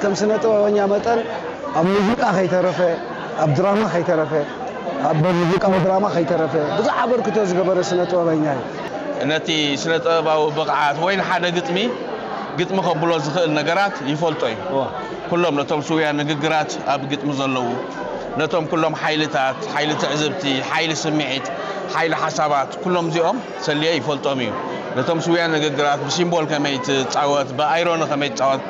ከም ስነ ጥበበኛ መጠን ኣብ ሙዚቃ ከይተረፈ፣ ኣብ ድራማ ከይተረፈ፣ ኣብ ሙዚቃዊ ድራማ ከይተረፈ ብዙሕ ኣበርክቶ ዝገበረ ስነ ጥበበኛ እዩ። ነቲ ስነ ጥበባዊ ብቕዓት ወይ ንሓደ ግጥሚ ግጥሚ ከብሎ ዝኽእል ነገራት ይፈልጦ እዩ። ኩሎም ነቶም ስውያ ንግግራት ኣብ ግጥሚ ዘለዉ፣ ነቶም ኩሎም ሓይልታት፣ ሓይሊ ትዕዝብቲ፣ ሓይሊ ስምዒት፣ ሓይሊ ሓሳባት፣ ኩሎም እዚኦም ሰልየ ይፈልጦም እዩ። ነቶም ስውያ ንግግራት ብሲምቦል ከመይ ትጻወት፣ ብኣይሮኒ ከመይ ትጻወት፣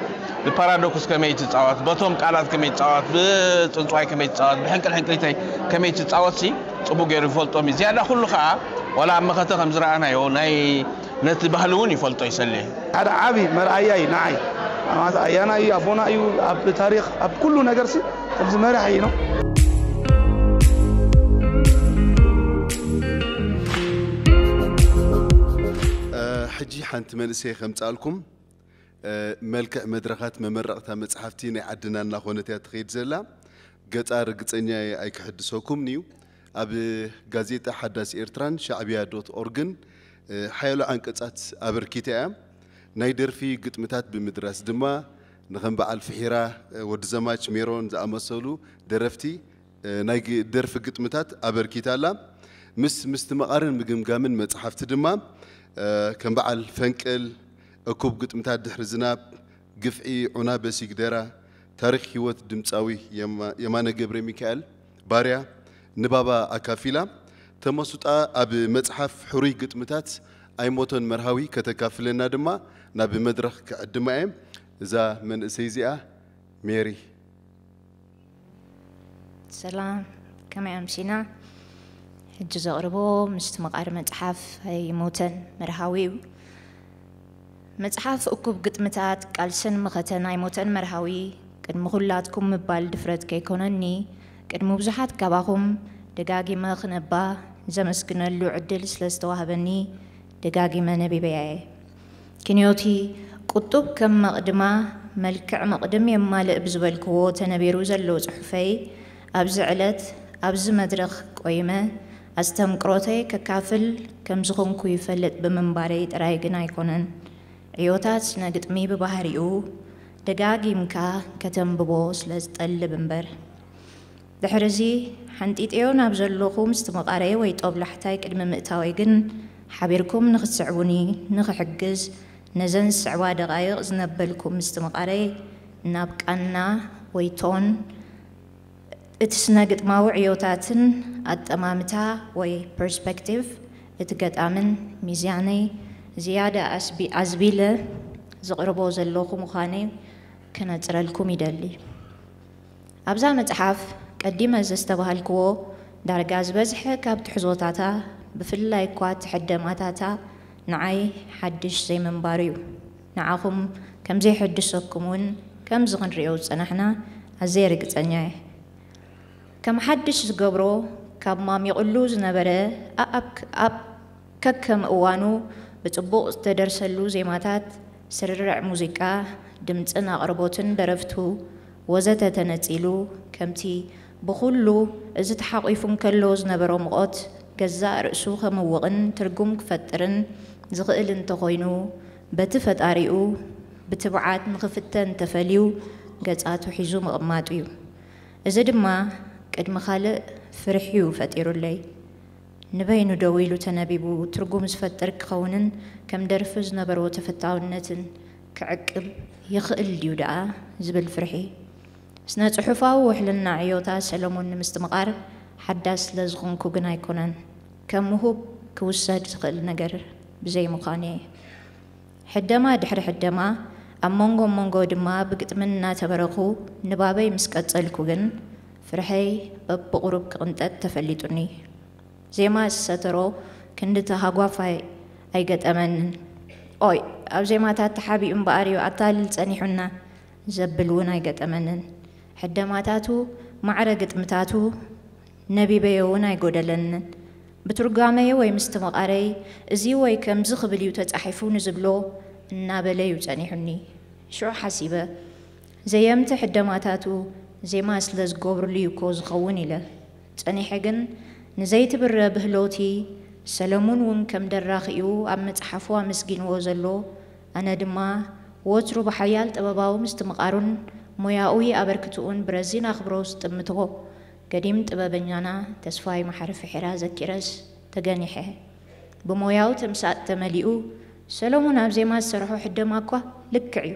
ብፓራዶክስ ከመይ ትጻወት፣ በቶም ቃላት ከመይ ትጻወት፣ ብጽንጽዋይ ከመይ ትጻወት፣ ብሕንቅል ሕንቅሊተይ ከመይ ትጻወት ሲ ጽቡቅ ገይሩ ይፈልጦም እዩ። ዝያዳ ኩሉ ከኣ ዋላ ኣብ መኸተ ከም ዝረኣናዮ ናይ ነቲ ባህሊ እውን ይፈልጦ ይሰሊ። ሓደ ዓቢ መርኣያ እዩ ንዓይ። ማለት ኣያና እዩ፣ ኣቦና እዩ፣ ኣብ ታሪኽ ኣብ ኩሉ ነገር ሲ ከምዚ መራሒ እዩ ነው። ሕጂ ሓንቲ መንእሰይ ከምጻልኩም። መልክዕ መድረኻት መመረቕታ መጽሓፍቲ ናይ ዓድና እናኾነት እያ ትኸይድ ዘላ። ገጻ ርግጸኛ እየ ኣይክሕድሰኩምን እዩ። ኣብ ጋዜጣ ሓዳስ ኤርትራን ሻዕብያ ዶት ኦርግን ሓያሎ ዓንቀጻት ኣበርኪታ እያ። ናይ ደርፊ ግጥምታት ብምድራስ ድማ ንኸም በዓል ፍሒራ፣ ወዲ ዘማች ሜሮን ዝኣመሰሉ ደረፍቲ ናይ ግ- ደርፊ ግጥምታት ኣበርኪታ ኣላ። ምስ ምስትምቓርን ምግምጋምን መጽሓፍቲ ድማ ከም በዓል ፈንቅል፣ እኩብ ግጥምታት ድሕሪ ዝናብ፣ ግፍዒ፣ ዑና በሲግደራ፣ ታሪኽ ህይወት ድምጻዊ የማ- የማነ ገብረ ሚካኤል፣ ባርያ፣ ንባባ ኣካፊላ። ተመሱጣ ኣብ መጽሓፍ ሕሩይ ግጥምታት ኣይሞተን መርሃዊ ከተካፍለና ድማ ናብ መድረኽ ክዕድማ እየ። እዛ መንእሰይ እዚኣ ሜሪ። ሰላም፣ ከመይ ኣምሲና? ሕጂ ዘቕርቦ ምስትምቓር መጽሓፍ ኣይሞተን መርሃዊ እዩ። መጽሓፍ እኩብ ግጥምታት ቃልስን መኸተን ኣይሞተን መርሃዊ፣ ቅድሚ ኩላትኩም ምባል ድፍረት ከይኮነኒ፣ ቅድሚ ብዙሓት ካባኹም ደጋጊመ ክነባ ዘመስግነሉ ዕድል ስለ ዝተዋህበኒ ደጋጊመ ነቢበያ እየ። ክንዮቲ ቁጡብ ከም መቕድማ መልክዕ መቕድም የማልእ ብዝበልክዎ ተነቢሩ ዘሎ ጽሑፈይ፣ ኣብዚ ዕለት ኣብዚ መድረኽ ቆይመ ኣስተምቅሮተይ ከካፍል ከም ዝኾንኩ ይፈልጥ ብምንባረይ ጥራይ ግን ኣይኮነን። ዕዮታት ስነ ግጥሚ ብባህሪኡ ደጋጊምካ ከተንብቦ ስለ ዝጠልብ እምበር። ድሕሪ እዚ ሓንጢጠዮ ናብ ዘለኹ ምስትምቓረይ ወይ ጦብላሕታይ ቅድሚ ምእታወይ ግን ሓቢርኩም ንኽትስዕቡኒ ንኽሕግዝ ነዘን ዝስዕባ ደቓይቕ ዝነበልኩም ምስትምቓረይ ናብ ቃና ወይ ቶን እቲ ስነ ግጥማዊ ዕዮታትን ኣጠማምታ ወይ ፐርስፐክቲቭ እቲ ገጣምን ሚዛነይ ዝያዳ ኣስቢ- ኣዝቢለ ዝቕርቦ ዘለኹ ምዃነይ ክነጽረልኩም ይደሊ። ኣብዛ መጽሓፍ ቀዲመ ዘስተብሃልክዎ ዳርጋ ዝበዝሐ ካብ ትሕዞታታ ብፍላይ እኳ እቲ ሕደማታታ ንዓይ ሓድሽ ዘይምንባሩ እዩ። ንዓኹም ከም ዘይሕድሰኩም እውን ከምዚ ክንርእዮ ዝጸናሕና ኣዝየ ርግጸኛ እየ። ከም ሓድሽ ዝገብሮ ካብ ማሚቑሉ ዝነበረ ኣኣብ ኣብ ከከም እዋኑ ብጽቡቕ ዝተደርሰሉ ዜማታት፣ ስርርዕ ሙዚቃ፣ ድምጽን ኣቕርቦትን ደረፍቱ ወዘተ ተነጺሉ፣ ከምቲ ብኹሉ እዚ ተሓቒፉ እንከሎ ዝነበሮ ምቖት ገዛእ ርእሱ ከምውቕን ትርጉም ክፈጥርን ዝኽእል እንተኾይኑ፣ በቲ ፈጣሪኡ ብትብዓት ንኽፍተን ተፈልዩ ገጻቱ ሒዙ ምቕማጡ እዩ። እዚ ድማ ቅድሚ ካልእ ፍርሒ እዩ ፈጢሩለይ። ንበይኑ ደው ኢሉ ተነቢቡ ትርጉም ዝፈጥር ክኸውንን ከም ደርፊ ዝነበሮ ተፈታውነትን ክዕቅብ ይኽእል ድዩ ደኣ ዝብል ፍርሒ። ስነ ጽሑፋዊ ውሕልና ዕዮታ ሰለሙን ንምስትምቓር ሓዳስ ስለ ዝኾንኩ ግን ኣይኮነን፣ ከም ውሁብ ክውሰድ ዝኽእል ነገር ብዘይምዃኑ እየ። ሕደማ ድሕሪ ሕደማ ኣብ መንጎ መንጎ ድማ ብግጥሚ እናተበረኹ ንባበይ ምስ ቀጸልኩ ግን ፍርሐይ በብቑሩብ ክቕንጠጥ ተፈሊጡኒ። ዜማ ዝሰተሮ ክንዲ ተሃጓፋይ ኣይገጠመንን። ኦይ ኣብ ዜማታት ተሓቢኡ እምበኣር እዩ ኣታልል ጸኒሑና ዘብል እውን ኣይገጠመንን። ሕደማታቱ ማዕረ ግጥምታቱ ነቢበዮ እውን ኣይጎደለንን። ብትርጓመይ ወይ ምስትምቓረይ እዚ ወይ ከምዚ ክብል እዩ ተጻሒፉ ንዝብሎ እናበለ እዩ ጸኒሑኒ። ሽዑ ሓሲበ፣ ዘየምቲ ሕደማታቱ ዜማ ስለ ዝገብሩሉ እዩ እኮ ዝኸውን ኢለ። ጸኒሐ ግን ንዘይትብረ ብህሎቲ ሰለሙን እውን ከም ደራኺኡ ኣብ መጽሓፉ ኣመስጊንዎ ዘሎ፣ ኣነ ድማ ወትሩ ብሓያል ጥበባዊ ምስትምቓሩን ሞያዊ ኣበርክትኡን ብረዚን ኣኽብሮ ዝጥምቶ ገዲም ጥበበኛና ተስፋይ መሓሪ ፍሒራ ዘኪረስ ተገኒሐ። ብሞያዊ ተምሳጥ ተመሊኡ ሰሎሙን ኣብ ዜማ ዝሰርሖ ሕደማ እኳ ልክዕ እዩ።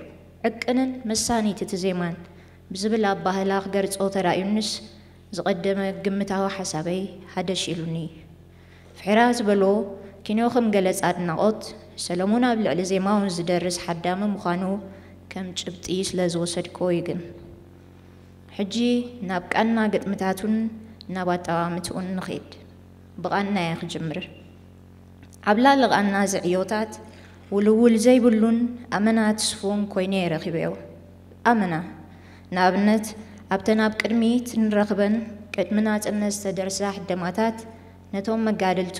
ዕቅንን መሳኒት እቲ ዜማን ብዝብል ኣባህላ ክገርጾ ተራእዩንስ ዝቐደመ ግምታዊ ሓሳበይ ሃደሽ ኢሉኒ። ፍሒራ ዝበሎ ኪንዮ ከም ገለጽ ኣድናቖት ሰሎሙን ኣብ ልዕሊ ዜማውን ዝደርስ ሓዳሚ ምዃኑ ከም ጭብጢ ስለ ዝወሰድክዎ እዩ ግን። ሕጂ ናብ ቃና ግጥምታቱን ናብ ኣጠማምትኡን ንኺድ። ብቓና እየ ክጅምር። ዓብላሊ ቓና ዝዕዮታት ውልውል ዘይብሉን ኣመና ትስፉውን ኮይነ እየ ረኺበዮ። ኣመና፣ ንኣብነት፣ ኣብተን ኣብ ቅድሚት እንረኽበን ቅድሚ ናጽነት ዝተደርሳ ሕደማታት ነቶም መጋድልቱ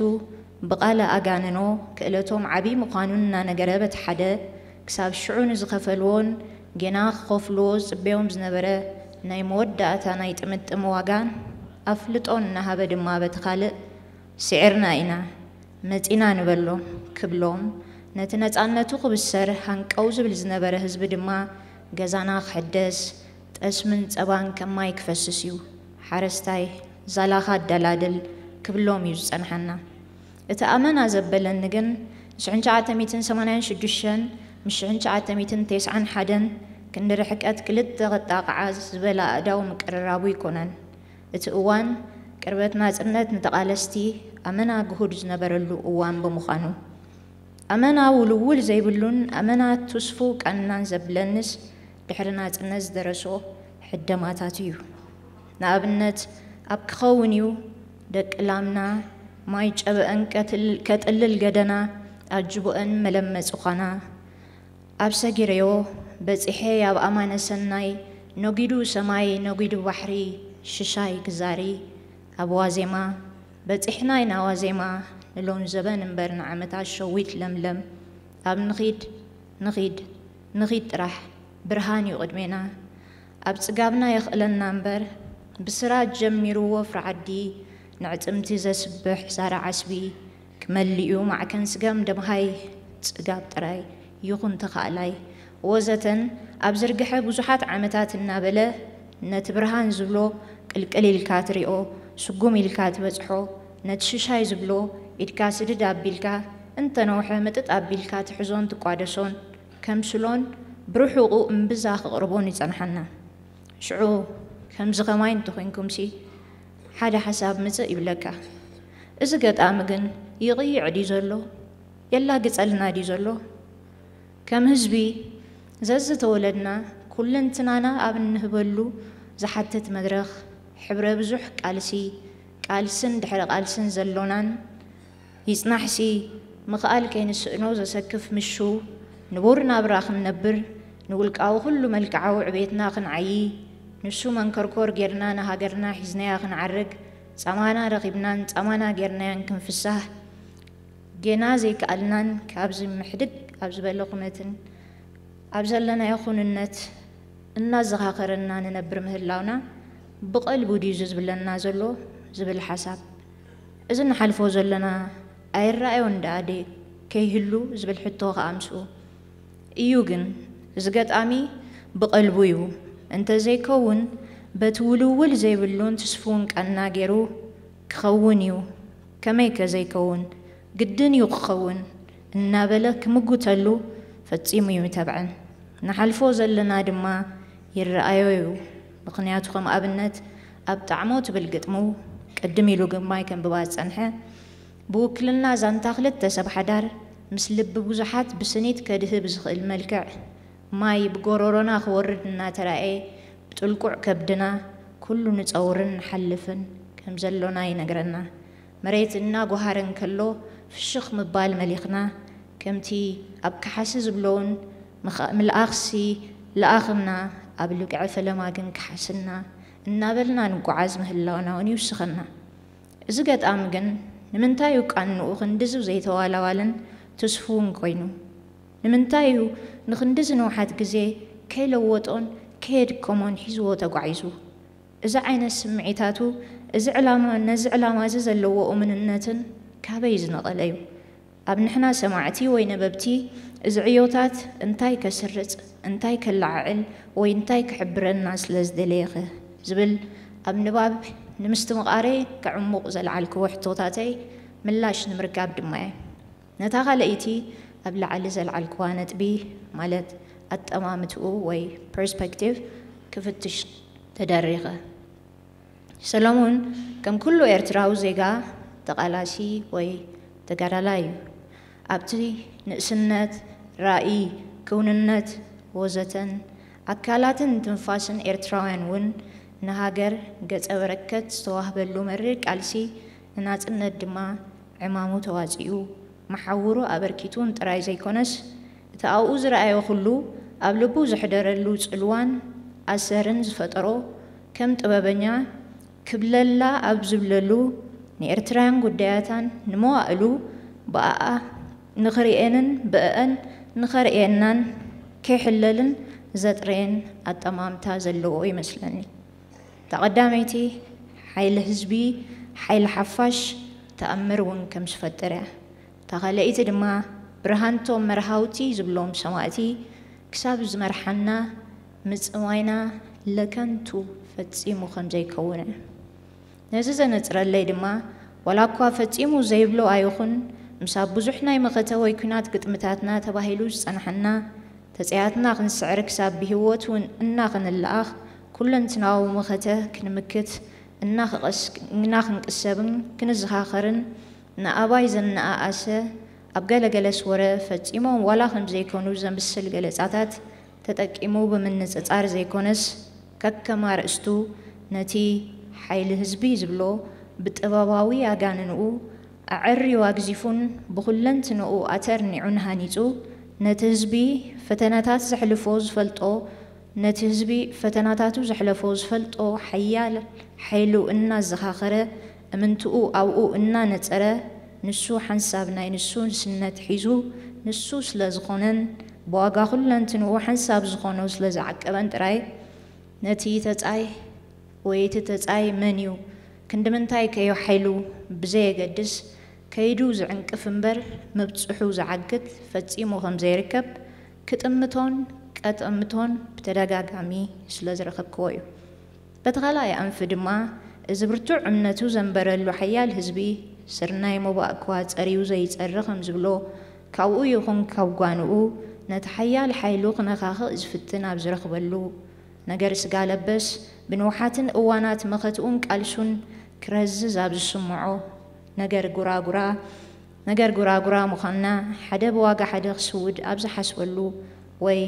ብቓለ ኣጋንኖ ክእለቶም ዓቢ ምዃኑን እናነገረ በቲ ሓደ ክሳብ ሽዑ ንዝኸፈልዎን ጌና ክኸፍልዎ ዝጽበዮም ዝነበረ ናይ መወዳእታ ናይ ጥምጥም ዋጋን ኣፍልጦን እናሃበ ድማ በቲ ካልእ ስዒርና ኢና መጺና ንበሎም ክብሎም ነቲ ነጻነቱ ክብሰር ሃንቀው ዝብል ዝነበረ ህዝቢ ድማ ገዛና ክሕደስ ጠስምን ጸባን ከም ማይ ክፈስስ እዩ። ሓረስታይ ዛላኻ ኣደላድል ክብሎም እዩ ዝጸንሓና። እቲ ኣመና ዘበለኒ ግን ሽሕን ትሽዓተ ሚእትን ሰማንያን ሽዱሽተን ምስ ሽሕን ትሽዓተ ሚእትን ተስዓን ሓደን ክንዲ ርሕቀት ክልተ ክጣቕዓ ዝበላ ኣእዳው ምቅርራቡ ኣይኮነን። እቲ እዋን ቅርበት ናጽነት ንተቓለስቲ ኣመና ግሁድ ዝነበረሉ እዋን ብምዃኑ። ኣመና ውልውል ዘይብሉን ኣመና ትስፉው ቃናን ዘብለንስ ድሕሪ ናጽነት ዝደረሶ ሕደማታት እዩ። ንኣብነት ኣብ ክኸውን እዩ ደቂ ላምና ማይ ጨበአን ከጥልል ገደና ኣጅቦአን መለመጺ ዃና ኣብ ሰጊረዮ በጺሐ ኣብ ኣማነ ሰናይ ነጒዱ ሰማይ ነጒዱ ባሕሪ ሽሻይ ክዛሪ ኣብ ዋዜማ በጺሕና ኢና ዋዜማ ንሎም ዘበን እምበር ንዓመታት ሸዊት ለምለም ኣብ ንኺድ ንኺድ ንኺድ ጥራሕ ብርሃን እዩ ቅድሜና ኣብ ጽጋብና የኽእለና እምበር ብስራት ጀሚሩ ወፍሪ ዓዲ ንዕጽምቲ ዘስብሕ ዛራ ዓስቢ ክመልእዩ ማዕከን ስጋም ደምሃይ ጽጋብ ጥራይ ይኹን ተኻእላይ ወዘተን ኣብ ዝርግሐ ብዙሓት ዓመታት እናበለ ነቲ ብርሃን ዝብሎ ቅልቅል ኢልካ ትሪኦ ስጉም ኢልካ ትበጽሖ ነቲ ሽሻይ ዝብሎ ኢድካ ስድድ ኣቢልካ እንተነውሐ ምጥጥ ኣቢልካ ትሕዞን ትቋደሶን ከምስሎን ብርሑቑ እምብዛ ክቕርቦን ይጸንሓና። ሽዑ ከምዚ ኸማይ እንተኾይንኩምሲ ሓደ ሓሳብ ምጽእ ይብለካ። እዚ ገጣሚ ግን ይቕይዕ ድዩ ዘሎ? የላግጸልና ድዩ ዘሎ? ከም ህዝቢ ዘዝተወለድና ኩልንትናና ኣብ እንህበሉ ዝሓትት መድረኽ ሕብረ ብዙሕ ቃልሲ ቃልስን ድሕሪ ቃልስን ዘሎናን ይጽናሕሲ ምኽኣል ከይንስእኖ ዘሰክፍ ምሹ ንቡር ናብራ ክንነብር ንውልቃዊ ኩሉ መልክዓዊ ዕቤትና ክንዓዪ ንሱ መንኮርኮር ጌርና ንሃገርና ሒዝናያ ክንዓርግ ጻማና ረኺብናን ጻማና ጌርናያን ክንፍሳህ ጌና ዘይከኣልናን ካብዚ ምሕድግ ኣብ ዝበለ ኩነትን ኣብ ዘለናዮ ኩንነት እናዘኻኸረና ንነብር ምህላውና ብቐልቡ ድዩ ዝብለና ዘሎ ዝብል ሓሳብ እዚ ንሓልፎ ዘለና ኣይረኣዮን ደኣ ድየ ከይህሉ ዝብል ሕቶ ከኣ ምስኡ እዩ ግን እዚ ገጣሚ ብቐልቡ እዩ እንተዘይከውን በቲ ውልውል ዘይብሉን ትስፉውን ቃና ገይሩ ክኸውን እዩ ከመይ ከ ዘይከውን ግድን እዩ ክኸውን እናበለ ክምጉተሉ ፈጺሙ ይምተብዐን ንሓልፎ ዘለና ድማ ይረኣዮ እዩ ምኽንያቱ ከም ኣብነት ኣብ ጣዕሞ ትብል ግጥሙ ቅድም ኢሉ ግርማይ ከንብባ ዝጸንሐ ብውክልና ዛንታ ክልተ ሰብ ሓዳር ምስ ልቢ ብዙሓት ብስኒት ከድህብ ዝኽእል መልክዕ ማይ ብጎሮሮና ክወርድ እናተራእየ ብጥልቁዕ ከብድና ኩሉ ንጸውርን ንሓልፍን ከም ዘሎና ይነግረና። መሬት እናጓሃረ እንከሎ ፍሽኽ ምባል መሊኽና ከምቲ ኣብ ከሓሲ ዝብለውን ምልኣኽሲ ለኣኽና ኣብ ልግዐ ፈለማ ግን ከሓስና እናበልና ንጓዓዝ ምህላውና እውን ይውስኸና። እዚ ገጣሚ ግን ንምንታይ እዩ ቃንኡ ክንድዚ ዘይተዋላዋልን ትስፉውን ኮይኑ? ንምንታይ እዩ ንኽንድዚ ንውሓት ግዜ ከይለወጦን ከየድከሞን ሒዝዎ ተጓዒዙ? እዚ ዓይነት ስምዒታቱ እዚ ዕላማ ነዚ ዕላማ እዚ ዘለዎ እሙንነትን ካበይ ዝነቐለ እዩ? ኣብ ንሕና ሰማዕቲ ወይ ነበብቲ እዚ ዕዮታት እንታይ ከስርጽ፣ እንታይ ከለዓዕል ወይ እንታይ ክሕብረና ስለ ዝደለየኸ ዝብል ኣብ ንባብ ንምስትምቓረይ ከዕሙቕ ዘልዓልክዎ ሕቶታተይ ምላሽ ንምርካብ ድማ እየ ነታ ካልኣይቲ ኣብ ላዕሊ ዘልዓልክዋ ነጥቢ፣ ማለት ኣጠማምትኡ ወይ ፐርስፐክቲቭ ክፍትሽ ተደሪኸ። ሰለሙን ከም ኩሉ ኤርትራዊ ዜጋ ተቓላሲ ወይ ተጋዳላይ እዩ። ኣብቲ ንእስነት፣ ራእይ፣ ክውንነት ወዘተን ኣካላትን ትንፋስን ኤርትራውያን እውን ንሃገር ገጸ በረከት ዝተዋህበሉ መሪር ቃልሲ ንናጽነት ድማ ዕማሙ ተዋጺኡ መሓውሩ ኣበርኪቱን ጥራይ ዘይኮነስ እቲ ኣብኡ ዝረኣዮ ኩሉ ኣብ ልቡ ዘሕደረሉ ጽልዋን ኣሰርን ዝፈጠሮ ከም ጥበበኛ ክብለላ ኣብ ዝብለሉ ንኤርትራውያን ጉዳያታን ንመዋእሉ ብኣኣ ንኽርእየንን ብእአን ንኸርእየናን ከይሕለልን ዘጥረየን ኣጠማምታ ዘለዎ ይመስለኒ። እታ ቀዳመይቲ ሓይሊ ህዝቢ ሓይሊ ሓፋሽ ተኣምር እውን ከም ዝፈጥር እያ። እታ ካልኣይቲ ድማ ብርሃንቶም መርሃውቲ ዝብሎም ሰማእቲ ክሳብ ዝመርሓና ምጽዋይና ለከንቱ ፈጺሙ ከም ዘይከውን እያ። ነዚ ዘነጽረለይ ድማ ዋላ እኳ ፈጺሙ ዘይብሎ ኣይኹን ምስ ኣብ ብዙሕ ናይ መኸተ ወይ ኲናት ግጥምታትና ተባሂሉ ዝጸንሓና ተጸያትና ክንስዕር ክሳብ ብህይወት እውን እናኽንለኣኽ ኩለንትናዊ መኸተ ክንምክት እናኽንቅሰብን ክንዝኻኸርን ንኣባይ ዘነኣኣሰ ኣብ ገለገለስ ወረ ፈጺሞም ዋላ ከም ዘይኮኑ ዘምስል ገለጻታት ተጠቂሙ ብምንጽጻር ዘይኮነስ ከከም ኣርእስቱ ነቲ ሓይሊ ህዝቢ ዝብሎ ብጥበባዊ ኣጋንንኡ ኣዐርዩ ኣግዚፉን ብኹለንትንኡ ኣተርኒዑን ሃኒጹ ነቲ ህዝቢ ፈተነታት ዘሕልፎ ዝፈልጦ ነቲ ህዝቢ ፈተናታቱ ዘሕለፎ ዝፈልጦ ሓያል ሓይሉ እናዘኻኸረ እምንትኡ ኣብኡ እናነጸረ ንሱ ሓንሳብ ናይ ንሱ ንስነት ሒዙ ንሱ ስለ ዝኾነን ብዋጋ ኩለንትንኡ ሓንሳብ ዝኾኖ ስለ ዝዓቀበን ጥራይ ነቲ ተጻይ ወይ እቲ ተጻይ መን እዩ ክንዲ ምንታይ ከዮ ሓይሉ ብዘየገድስ ከይዱ ዝዕንቅፍ እምበር ምብጽሑ ዝዓግት ፈጺሙ ከም ዘይርከብ ክጥምቶን ቀጠምቶን ብተደጋጋሚ ስለ ዝረኸብክዎ እዩ። በቲ ካልኣይ ኣንፊ ድማ እዚ ብርቱዕ እምነቱ ዘንበረሉ ሓያል ህዝቢ ስርናይ ሞባእ እኳ ጸርዩ ዘይጸሪ ከም ዝብሎ ካብኡ ይኹን ካብ ጓንኡ ነቲ ሓያል ሓይሉ ክነኻኽእ ዝፍትን ኣብ ዝረኽበሉ ነገር ስጋ ለበስ ብንውሓትን እዋናት መኸትኡን ቃልሱን ክረዝዝ ኣብ ዝስምዖ ነገር ጉራጉራ ነገር ጉራጉራ ምዃንና ሓደ ብዋጋ ሓደ ክስውድ ኣብ ዝሓስበሉ ወይ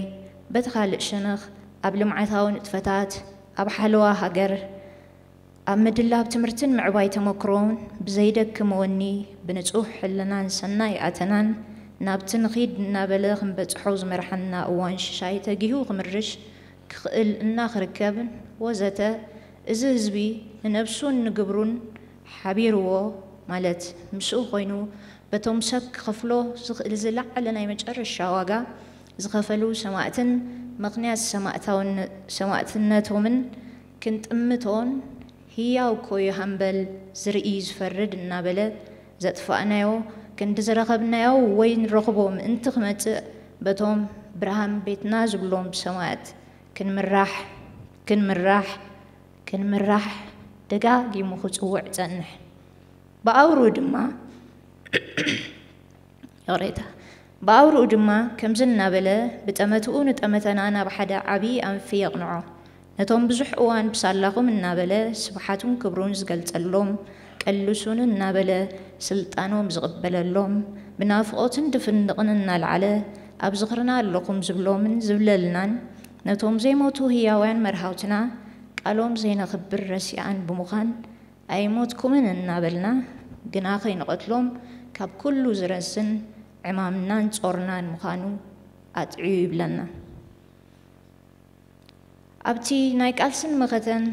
በቲ ካልእ ሸነኽ ኣብ ልምዓታዊ ንጥፈታት ኣብ ሓለዋ ሃገር ኣብ ምድላብ ትምህርትን ምዕባይ ተመክሮን ብዘይደክም ወኒ ብንጹህ ሕልናን ሰናይ ኣተናን ናብቲ ንኺድ እናበለ ክንበጽሖ ዝመርሓና እዋን ሽሻይ ተጊሁ ክምርሽ ክኽእል እና ክርከብን ወዘተ እዚ ህዝቢ ንነብሱን ንግብሩን ሓቢርዎ ማለት ምስኡ ኮይኑ በቶም ሰብ ክኸፍሎ ዝኽእል ዝለዓለ ናይ መጨረሻ ዋጋ ዝኸፈሉ ሰማእትን ምኽንያት ሰማእታውነ- ሰማእትነቶምን ክንጥምቶን ህያው ኮዩ ሃምበል ዝርኢ ዝፈርድ እናበለ ዘጥፋእናዮ ክንዲ ዝረኸብናዮ ወይ ንረኽቦ ምእንቲ ክመጽእ በቶም ብርሃን ቤትና ዝብሎም ሰማእት ክንምራሕ ክንምራሕ ክንምራሕ ደጋጊሙ ክጽውዕ ጸንሕ። ብኣውሩ ድማ ይቕሬታ ብኣውርኡ ድማ ከምዚ እናበለ ብጠመትኡ ንጠመተና ናብ ሓደ ዓብዪ ኣንፊ የቕንዖ። ነቶም ብዙሕ እዋን ብሳላኹም እናበለ ስብሓቱን ክብሩን ዝገልጸሎም ቀልሱን እናበለ ስልጣኖም ዝቕበለሎም ብናፍቖትን ድፍንቕን እናልዓለ ኣብ ዝኽርና ኣለኹም ዝብሎምን ዝብለልናን ነቶም ዘይሞቱ ህያውያን መርሃውትና ቃሎም ዘይነኽብር ረሲኣን ብምዃን ኣይሞትኩምን እናበልና ግና ከይንቐትሎም ካብ ኩሉ ዝረስን ዕማምናን ጾርናን ምዃኑ ኣጥዕዩ ይብለና። ኣብቲ ናይ ቃልስን መኸተን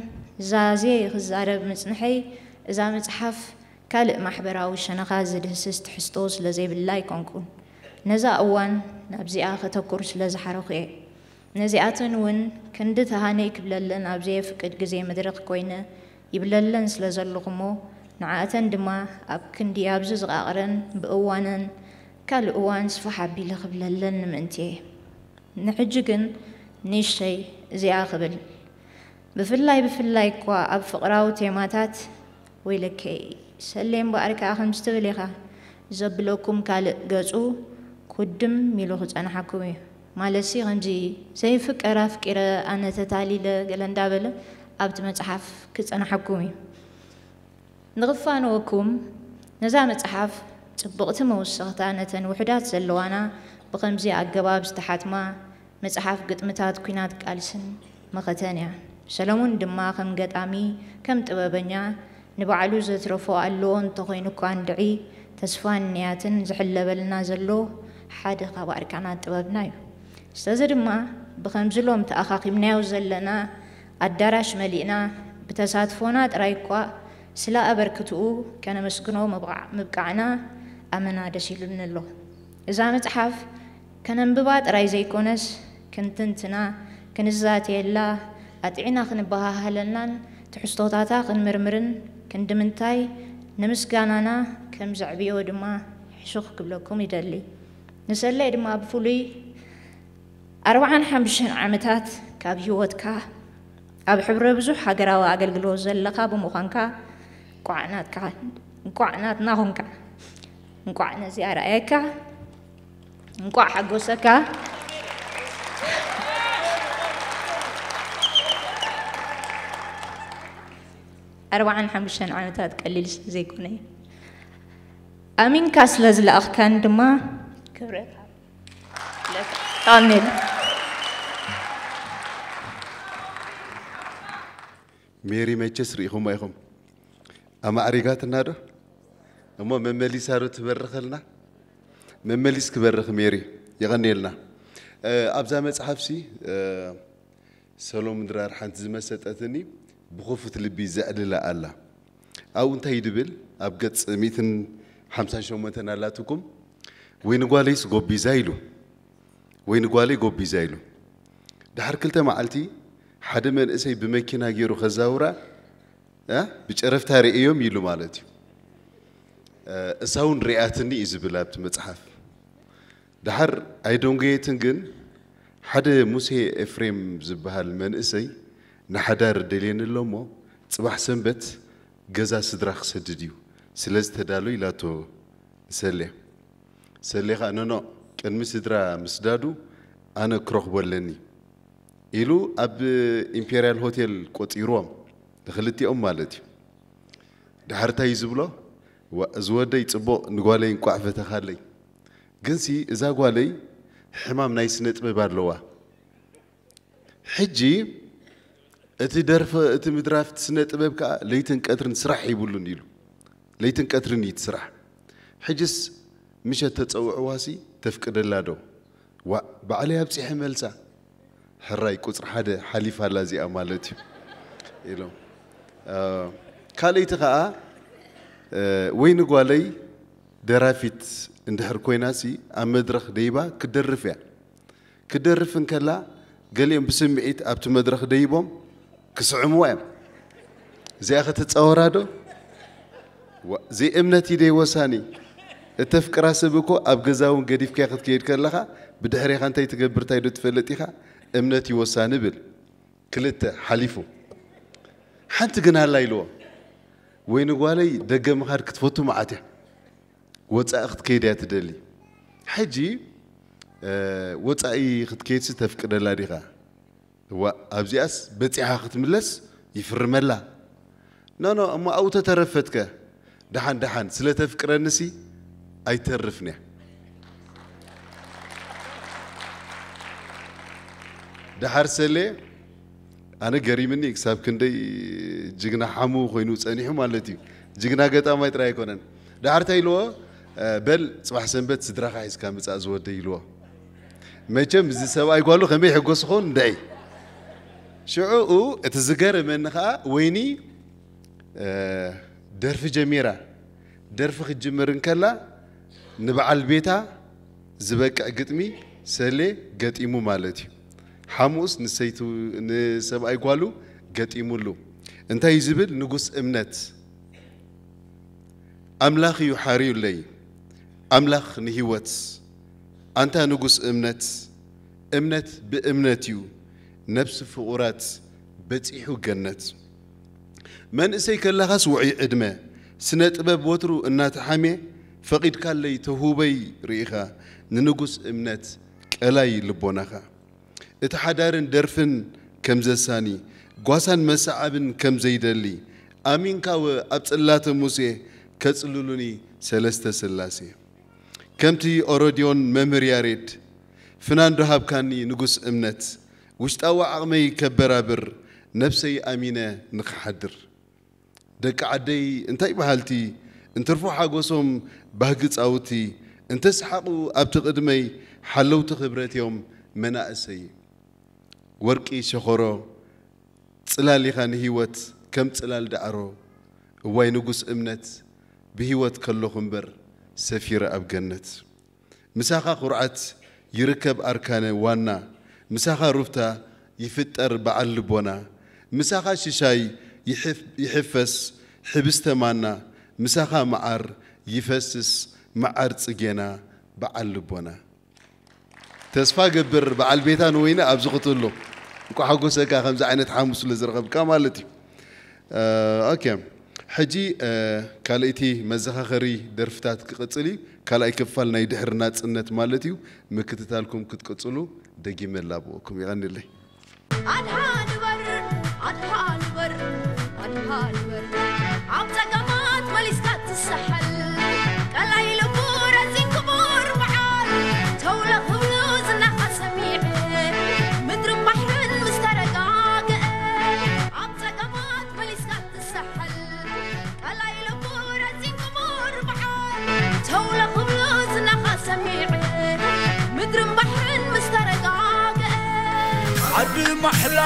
ዛዜ ክዛረብ ምጽንሐይ እዛ መጽሓፍ ካልእ ማሕበራዊ ሸነኻ ዝድህስስ ትሕዝቶ ስለ ዘይብላ ኣይኮንኩን ነዛ እዋን ናብዚኣ ከተኩር ስለ ዝሓረኹ እየ። ነዚኣተን እውን ክንዲ ተሃነይ ክብለለን ኣብ ዘየፍቅድ ግዜ መድረኽ ኮይነ ይብለለን ስለ ዘለኹ እሞ ንዓኣተን ድማ ኣብ ክንዲ ኣብዚ ዝቓቕረን ብእዋነን ካልእ እዋን ስፍሕ ኣቢለ ክብለለን ንምእንቲ እየ። ንሕጂ ግን ንእሽተይ እዚኣ ክብል። ብፍላይ ብፍላይ እኳ ኣብ ፍቕራዊ ቴማታት፣ ወይለከይ ሰሌ እምበኣር ከኣ ከምዚ ትብል ኢኻ ዘብለኩም ካልእ ገጹ ኩድም ኢሉ ክጸንሓኩም እዩ። ማለትሲ ከምዚ ዘይፍቀር ኣፍቂረ ኣነ ተታሊለ ገለ እንዳበለ ኣብቲ መጽሓፍ ክጸንሓኩም እዩ። ንኽፋነወኩም ነዛ መጽሓፍ ጽብቕቲ መወሰኽታ ነተን ውሑዳት ዘለዋና ብኸምዚ ኣገባብ ዝተሓትማ መጽሓፍ ግጥምታት ኲናት ቃልስን መኸተን እያ። ሰለሙን ድማ ከም ገጣሚ፣ ከም ጥበበኛ ንባዕሉ ዘትረፎ ኣለዎ እንተኾይኑ እኳ እንድዒ ተስፋን ንያትን ዝሕለበልና ዘሎ ሓደ ካብ ኣርካናት ጥበብና እዩ። ስለዚ ድማ ብኸምዚ ሎም ተኣኻኺብናዮ ዘለና ኣዳራሽ መሊእና ብተሳትፎና ጥራይ እኳ ስለ ኣበርክትኡ ከነመስግኖ ምብቓዕ-፣ ምብቃዕና ኣመና ደስ ኢሉኒ ኣሎ። እዛ መጽሓፍ ከነንብባ ጥራይ ዘይኮነስ፣ ክንትንትና፣ ክንዛተየላ፣ ኣጥዒና ክንበሃሃለላን ትሕዝቶታታ ክንምርምርን ክንዲ ምንታይ ንምስጋናና ከም ዘዕብዮ ድማ ሕሹኽ ክብለኩም ይደሊ። ንሰለይ ድማ ብፍሉይ ኣርብዓን ሓሙሽተን ዓመታት ካብ ህይወትካ ኣብ ሕብረ ብዙሕ ሃገራዊ ኣገልግሎት ዘለኻ ብምዃንካ፣ እንቋዕ ናትካ፣ እንቋዕ ናትና ኾንካ። እንቋዕ ነዚኣ ረኣየካ። እንቋዕ ሓጎሰካ። ኣርብዓን ሓሙሽተን ዓመታት ቀሊል ስለ ዘይኮነ እዩ። ኣሚንካ ስለ ዝለኣኽካን ድማ ክብረት ሃበኒ። ሜሪ መቸስ ርኢኹማ ኢኹም። ኣማዕሪጋትና ዶ? እሞ መመሊሳ ዶ ትበርኸልና? መመሊስ ክበርኽ ሜሪ። የቐንየልና። እ፣ ኣብዛ መጽሓፍሲ፣ እ፣ ሰሎሙን ድራር ሓንቲ ዝመሰጠትኒ ብኽፉት ልቢ ዘዕልላ ኣላ። ኣብኡ እንታይ ድብል? ኣብ ገጽ ሚእትን ሓምሳን ሸሞንተን ኣላትኩም፣ "ወይ ንጓለይስ ጎቢዛ" ኢሉ። "ወይ ንጓለይ ጎቢዛ" ኢሉ። ድሓር ክልተ መዓልቲ ሓደ መንእሰይ ብመኪና ገይሩ ከዛውራ፣ እ፣ ብጨረፍታ ርእዮም ኢሉ ማለት እዩ። እ፣ እሳ እውን ሪኣትኒ እዩ ዝብል ኣብቲ መጽሓፍ። ድሓር ኣይደንጎየትን፣ ግን ሓደ ሙሴ ኤፍሬም ዝበሃል መንእሰይ ንሓዳር ደልየኒ ኣሎ እሞ ጽባሕ ሰንበት ገዛ ስድራ ክሰድድ እዩ፣ ስለዚ ተዳሎ ኢላቶ ንሰሌ። ሰሌ ኸኣ፣ "ኖኖ፣ ቅድሚ ስድራ ምስዳዱ ኣነ ክረኽቦ ኣለኒ" ኢሉ ኣብ ኢምፔርያል ሆቴል ቆጺርዎም፣ ንኽልቲኦም ማለት እዩ። ድሓር እንታይ እዩ ዝብሎ? "ዋ፣ እዚ ወደይ ጽቡቕ፣ ንጓለይ እንቋዕ ፈተኻለይ። ግንሲ እዛ ጓለይ ሕማም ናይ ስነ ጥበብ ኣለዋ። ሕጂ እቲ ደርፈ-፣ እቲ ምድራፍቲ ስነ ጥበብ ከኣ ለይትን ቀትርን ስራሕ ሂቡሉን" ኢሉ። "ለይትን ቀትርን እዩ እቲ ስራሕ። ሕጅስ ምሸት ተጸውዕዋሲ ተፍቅደላ ዶ?" "ዋእ፣ ባዕለይ ኣብጺሐ መልሳ። ሕራይ ቁጽሪ ሓደ ሓሊፋ ኣላ እዚኣ ማለት እዩ" ኢሎም። እ፣ ካልኣይቲ ከኣ፣ እ፣ "ወይ ንጓለይ ደራፊት እንድሕር ኮይናሲ ኣብ መድረኽ ደይባ ክትደርፍ እያ። ክትደርፍ እንከላ ገሊኦም ብስምዒት ኣብቲ መድረኽ ደይቦም ክስዕምዋ እዮም። እዚኣ ከተጻወራ ዶ?" ዋ፣ ዘይእምነት እዩ ደይ ወሳኒ። እተፍቅራ ሰብ እኮ ኣብ ገዛ እውን ገዲፍካያ ክትከይድ ከለኻ ብድሕሬኻ እንታይ ትገብር እንታይ ዶ ትፈልጥ ኢኻ? እምነት እዩ ወሳኒ ብል። ክልተ ሓሊፉ። ሓንቲ ግን ኣላ ኢልዎ። "ወይ ንጓለይ ደገ ምኻድ ክትፈቱ መዓት እያ። ወጻኢ ክትከይድ እያ ትደሊ። ሕጂ፣ እ፣ ወጻኢ ክትከይድሲ ተፍቅደላ ዲኻ?" "እዋ፣ ኣብዚኣስ በጺሓ ክትምለስ ይፍርመላ። ኖኖ፣ እሞ ኣብኡ ተተረፈትከ?" "ደሓን ደሓን፣ ስለ ተፍቅረንሲ ኣይተርፍን እያ።" ደሓር ሰሌ፣ ኣነ ገሪምኒ፣ ክሳብ ክንደይ ጅግና ሓሙ ኮይኑ ጸኒሑ ማለት እዩ። ጅግና ገጣማይ ጥራይ ኣይኮነን። ደሓር እንታይ ኢልዎ? "እ፣ በል ጽባሕ ሰንበት ስድራኻ ሒዝካ ምጻእ ዝወደይ" ኢልዎ። መቸም እዚ ሰብኣይ ጓሉ ከመይ ይሕጎስ ይኸውን እንድዒ። ሽዑኡ እቲ ዝገረመኒ ኸኣ፣ ወይኒ፣ እ፣ ደርፊ ጀሚራ። ደርፊ ክትጅምር እንከላ ንበዓል ቤታ ዝበቅዕ ግጥሚ ሰሌ ገጢሙ ማለት እዩ። ሓሙኡስ ንሰይቱ፣ ንሰብኣይ ጓሉ ገጢሙሉ። እንታይ እዩ ዝብል? ንጉስ እምነት ኣምላኽ እዩ ሓርዩለይ፣ ኣምላኽ ንህይወት ኣንታ ንጉስ እምነት፣ እምነት ብእምነት እዩ ነብሲ ፍቑራት በጺሑ ገነት። መንእሰይ ከለኻስ ውዑይ ዕድመ፣ ስነ ጥበብ ወትሩ እናተሓምየ፣ ፈቒድካለይ ተውህቦይ ርኢኻ፣ ንንጉስ እምነት ቀላይ ልቦናኻ። እቲ ሓዳርን ደርፍን ከም ዘሳኒ፣ ጓሳን መሰዓብን ከም ዘይደሊ፣ ኣሚንካወ ኣብ ጽላተ ሙሴ ከጽልሉኒ ሰለስተ ስላሴ። ከምቲ ኦሮድዮን መምህር ያሬድ፣ ፍናንዶ ሃብካኒ ንጉስ እምነት፣ ውሽጣዊ ዓቕመይ ከበራብር፣ ነብሰይ ኣሚነ ንኽሓድር። ደቂ ዓደይ እንታይ በሃልቲ፣ እንትርፎ ሓጎሶም ባህጊ ጻውቲ፣ እንተሰሓቑ ኣብቲ ቅድመይ፣ ሓለውቲ ክብረት እዮም መናእሰይ። ወርቂ ሸኾሮ፣ ጽላል ኢኻ ንህይወት ከም ጽላል ዳዕሮ። እዋይ ንጉስ እምነት፣ ብህይወት ከለኹ እምበር ሰፊረ ኣብ ገነት። ምሳኻ ኩርዓት ይርከብ ኣርካነ ዋና፣ ምሳኻ ሩፍታ ይፍጠር በዓል ልቦና፣ ምሳኻ ሽሻይ ይሕፍ-፣ ይሕፈስ ሕብስተ ማና፣ ምሳኻ መዓር ይፈስስ መዓር ጽጌና በዓል ልቦና። ተስፋ ገብር በዓል ቤታ ንወይነ ኣብዚ ክትህሉ። እንኳዕ ሓጎሰካ ከምዚ ዓይነት ሓሙስ ስለ ዝረኸብካ ማለት እዩ። እ፣ ኦኬ። ሕጂ፣ እ፣ ካልኣይቲ መዘኻኸሪ ደርፍታት ክቕጽል እዩ። ካልኣይ ክፋል ናይ ድሕሪ ናጽነት ማለት እዩ። ምክትታልኩም ክትቅጽሉ ደጊመ ላብኦኩም። የቐንየለይ። ኣድሃ ንበር፣ ኣድሃ ንበር፣ ኣድሃ ንበር። ኣብ ጸገማት መሊስካ ትሰሓል። ቀላይ ልቡ ረዚን ክቡር በዓል። ተውለ ክብሉ ዝናኻ ሰሚዐ። ምድርን ባሕርን ምስ ተረጋግአ። ኣብ ጸገማት መሊስካ ትሰሓል። ቀላይ ልቡ ረዚን ክቡር በዓል። ተውለ ክብሉ ዝናኻ ሰሚዐ። ምድርን ባሕርን ምስ ተረጋግአ። ዓዲ ማሕላ፣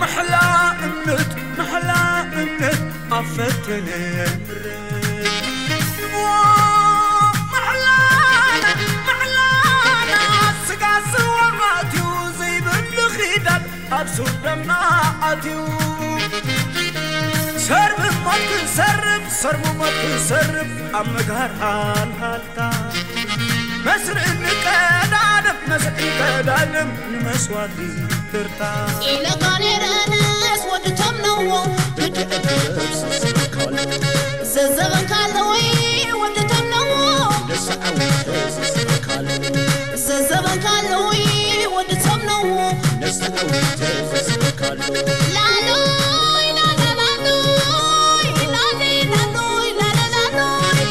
ማሕላ እምነት፣ ማሕላ እምነት ኣብ ፈተነ ምረት። ዋ፣ ማሕላና፣ ማሕላና ስጋ ስዋ ኣትዩ ዘይብል ኺዳን ኣብ ሱር ደምና ኣትዩ። ሰርቢ ሞት ክንሰርብ፣ ሰርቢ ሞት ክንሰርብ ኣብ መግሃር ሃልሃልታ። መስርዕ ንቀዳደም፣ መስርዕ ንቀዳደም ንመስዋእቲ ይቅርታ። ኢለካ ነይረ ኣነስ ወዲ ተምነዎ። ብድዕድር ስስካል። ዘዘበንካ ኣለወይ ወዲ ተምነዎ። ንሰዓዊት ስስካል። ዘዘበንካ ኣለወይ ወዲ ተምነዎ። ንሰዓዊት ስስካል። ላሎይ ላላላሎይ፣ ላሌ ላሎይ ላላላሎይ።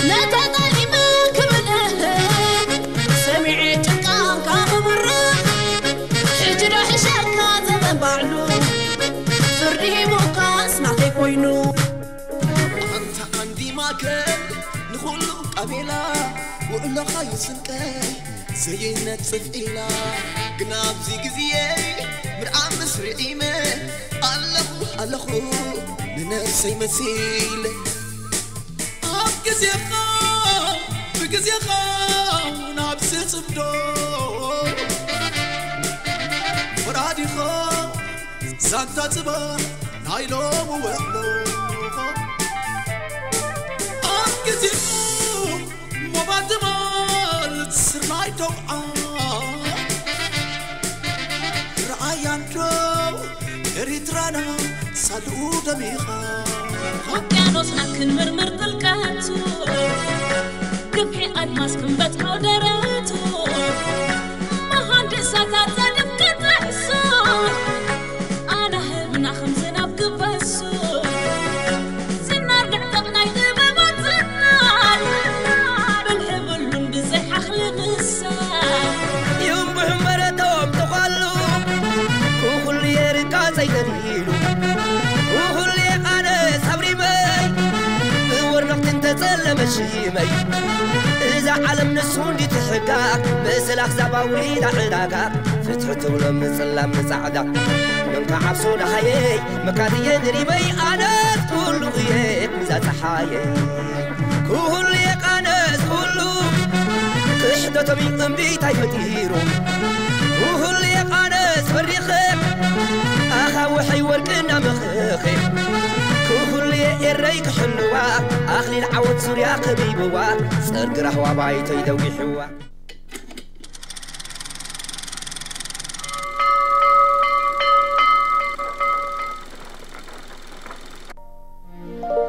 ነተጠሊመ ክብልህ ሰሚዐ ጭቃንካ ክብርህ። ሕጂ ዶ ሕሸካ ዘመን ባዕሉ ፍርዲ ሂቡካስ ናተይ ኮይኑ። ኣንታ ኣንዲ ማእከል ንኹሉ ቃቤላ ውዕሎኻ ይስንቀይ ዘይነጽፍ ኢላ። ግን ኣብዚ ግዜ ምርኣም ምስ ርዒመ ኣለኹ ኣለኹ ንነብሰይ መሲለ። ኣብ ግዜኻ ብግዜኻ ናብ ዝጽምዶ ፈራዲኻ ዛንታ ጽባሕ ናይ ሎሚ ውዕሎ። ኣብ ግዜኡ ሞባል ትማል ስርናይ ተውዓ ረኣያ እንዶ ኤሪትራና ሳልኡ ደሚኻ። ውቅያኖስና ክንምርምር ጥልቀቱ፣ ግፍሒ ኣድማስ ክንበጽሖ ደረቱ፣ መሃንድሳት ኣጻድፍ ክጥሕሱ፣ ኣናህብና ከም ዝናብ ክፈሱ፣ ዝናር ንዕጠቕ ናይ ጥበባት ዝናር፣ ብልሒ ብሉን ብዘይ ሓኽሊ ምሳር። ይንብሕ እምበረቶም ተዃሉ፣ ኩኹሉ የርቃ ዘይተድሂሉ፣ ኩኹሉ የቓነ ሳብሪመይ፣ ብወርነኽቲ እንተጸለመ ሽመይ። እዛ ዓለም ንሱ እንዲ ትሕጋ፣ ብስላኽ ዛባ ውሪዳ ዕዳጋ፣ ፍትሒ ትብሎ ምጽላም ንጻዕዳ። መንካ ዓብሶ ደሃየይ፣ መካትየ ንሪበይ፣ ኣነስ ኩሉ እየ ኩዛ ጸሓየይ። ኩሉ የቃነስ ኩሉ፣ ክሕደቶም እምቢታይ ፈጢሩ። ኩሉ የቃነስ ፈሪኸ፣ ኣኻ ወሐይ ወርቅና መኸኸ። ኩሉ የኤረይ ክሕልዋ፣ ኣኽ ዓወት ዙርያ ከቢብዋ፣ ጸርጊ ራህዋ ባይቶይ ደጒሕዋ።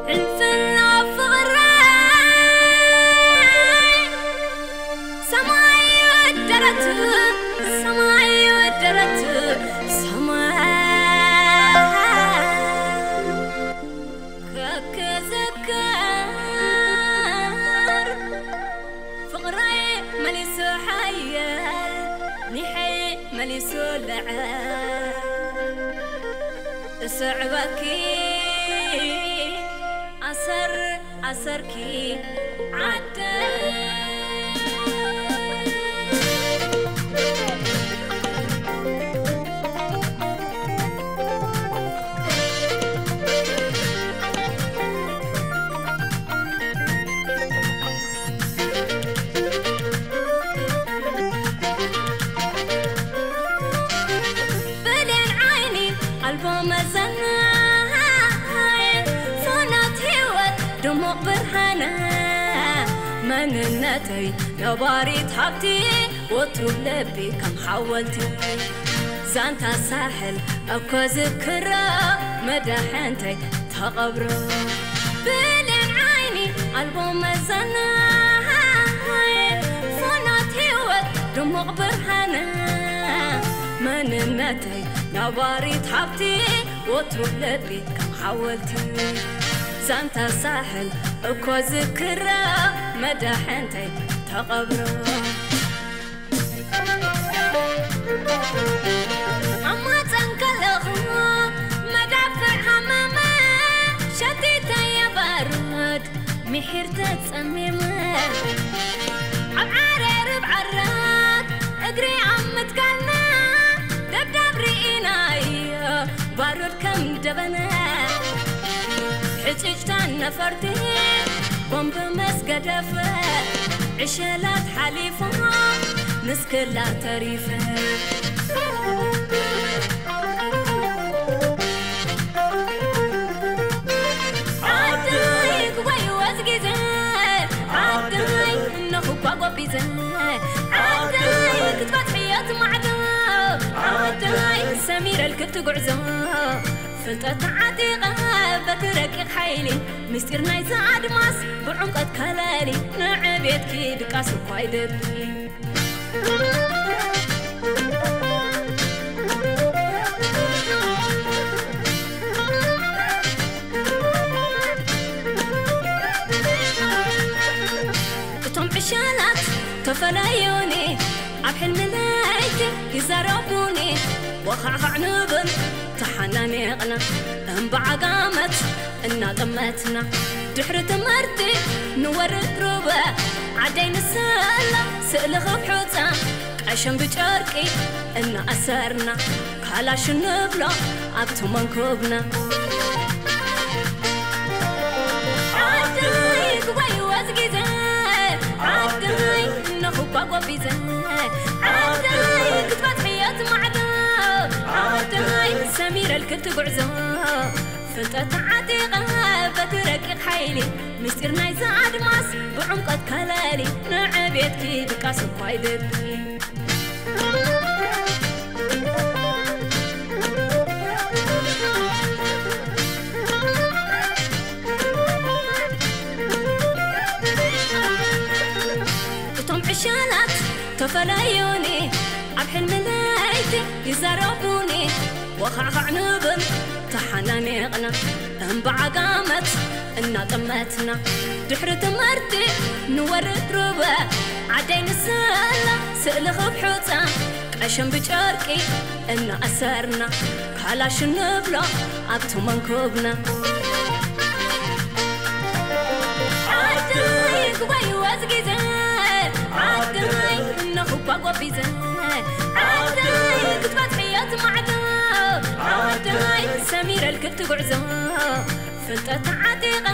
ሕልፍና ፍቕረይ ሰማይ ወደረት፣ ሰማይ ወደረት፣ ሰማይ ከክዝክር ፍቕረይ መሊሱ ሓየል፣ ኒሐይ መሊሱ ልዐል። እስዕበኪ ኣሰር ኣሰርኪ ዓደይ። ብሌን ዓይኒ ኣልቦ መዘና፣ ፍኖት ህይወት ድሙቕ ብርሃና፣ መንነተይ ነባሪት ሃብቲ፣ ወትሩ ልቢ ከም ሓወልቲ። ዛንታ ሳሕል እኮ ዝክሮ፣ መዳሕንተይ ተቐብሮ። ብሌን ዓይኒ ኣልቦ መዘና፣ ፍኖት ህይወት ድሙቕ ብርሃና፣ መንነተይ ነባሪት ሃብቲ፣ ወትሩ ልቢ ከም ሓወልቲ። ዛንታ ሳሕል እኮ ዝክሮ፣ መዳሕንተይ ተቐብሮ። ኣብ ማህፀን ከለኹ መዳፍዕ ሃመመ፣ ሸቲተየ ባሩድ ምሒር ተፀሚመ። ኣብ ዓረርብ ዓራት እግሪ ኣብ ምትካልና፣ ደብዳብ ርኢናዮ ባሩድ ከም ደበና። ሕጭጭታን ነፈርቲ ቦምብ መስገደፈ፣ ዕሸላት ሓሊፎም ንስክላ ተሪፈ። ዓደይ ክወይወዝ ግዜ፣ ዓደይ እነኹ እኳ ጎቢዘ፣ ዓደይ ክትበጽሕዮ እቲ ማዕዶ፣ ዓደይ ሰሚረልኪ እቲ ጉዕዞ። ፍልጠት ተዓጢቐ በቲ ረቂቕ ሓይሊ፣ ምስጢር ናይዚ ኣድማስ ብዕምቆት ከለሊ፣ ንዕቤትኪ ድቃስ እኳ ይደሊ። እቶም ዕሸላት ተፈለዩኒ፣ ኣብ ሕልሚ ለይቲ ይዛረቡኒ። ወኻዕኻዕ ንብል ተሓናኒቕና፣ እምበዓጋመት እናጠመትና፣ ድሕሪ ትምህርቲ ንወርድ ሩባ፣ ዓደይ ንሰላ ስእሊ ክብሑጻ፣ ቀሸም ብጨርቂ እናኣሰርና፣ ካላሽ ንብሎ ኣብቲ መንኩብና። ዓደይ ክወይወዝ ግዜ፣ ዓደይ እነኹ እኳ ጎቢዘ፣ ዓደይ ክትበጽሕዮ እቲ ማዕዶ፣ ዓደይ ሰሚረልኪ እቲ ጉዕዞ። ፍልጠት ተዓጢቐ በቲ ረቂቕ ሓይሊ፣ ምስጢር ናይዚ ኣድማስ ብዕምቆት ከለሊ፣ ንዕቤትኪ ድቃስ እኳ ይደሊ። እቶም ዕሸላት ተፈለዩኒ፣ ኣብ ሕልሚ ለይቲ ይዛረቡኒ። ወኻዕኻዕ ንብል ተሓናኒቕና፣ እምበዓጋመት እናጠመትና፣ ድሕሪ ትምህርቲ ንወርድ ሩባ፣ ዓደይ ንሰላ ስእሊ ክብሑጻ፣ ቀሸም ብጨርቂ እናኣሰርና፣ ካላሽ ንብሎ ኣብቲ መንኩብና። ዓደይ ክወይወዝ ግዜ፣ ዓደይ እነኹ እኳ ጎቢዘ፣ ዓደይ ክትበጽሕዮ እቲ ማዕዶ፣ ዓደይ ሰሚረልኪ እቲ ጉዕዞ። ፍልጠት ተዓጢቐ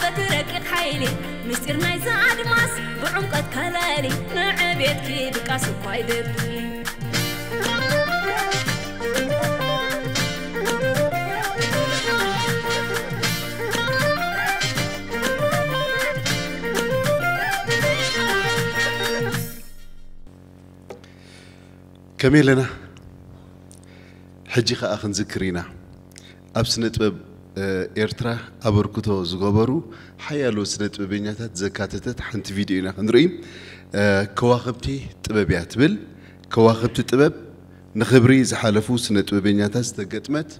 በቲ ረቂቕ ሓይሊ፣ ምስጢር ናይዚ ኣድማስ ብዕምቆት ከለሊ፣ ንዕቤትኪ ድቃስ እኳ ይደሊ። ከመይ ኣለና? ሕጂ ኸኣ ክንዝክር ኢና። ኣብ ስነ ጥበብ፣ እ፣ ኤርትራ ኣበርክቶ ዝገበሩ ሓያሎ ስነ ጥበበኛታት ዘካተተት ሓንቲ ቪድዮ ኢና ክንርኢ። እ፣ ከዋኽብቲ ጥበብ እያ ትብል። ከዋኽብቲ ጥበብ ንኽብሪ ዝሓለፉ ስነ ጥበበኛታት ዝተገጥመት፣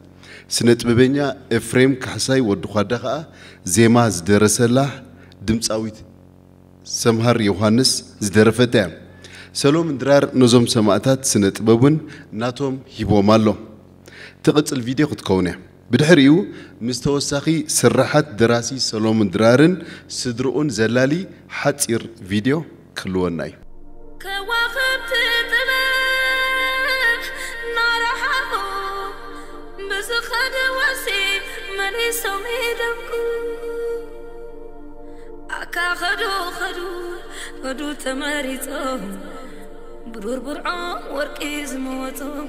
ስነ ጥበበኛ ኤፍሬም ካሕሳይ ወዲ ኳዳ ኸኣ ዜማ ዝደረሰላ ድምጻዊት ሰምሃር ዮሃንስ ዝደረፈታ እያ። ሰሎምን ድራር ነዞም ሰማእታት ስነ ጥበብ እውን ናቶም ሂቦም ኣሎ። ትቕጽል ቪድዮ ክትከውን እያ። ብድሕሪኡ ምስ ተወሳኺ ስርሓት ደራሲ ሰሎምን ድራርን ስድርኡን ዘላሊ ሓጺር ቪድዮ ክህልወና እዩ። ከዋኽብቲ ጥበብ እናረሓቑ ብዝኸድዎ ሲ መሊሶም ይደምቁ። ኣካ ኸዱ ኸዱ ኸዱ ተመሪጾም ብሩር ብርዖም ወርቂ ዝመወጾም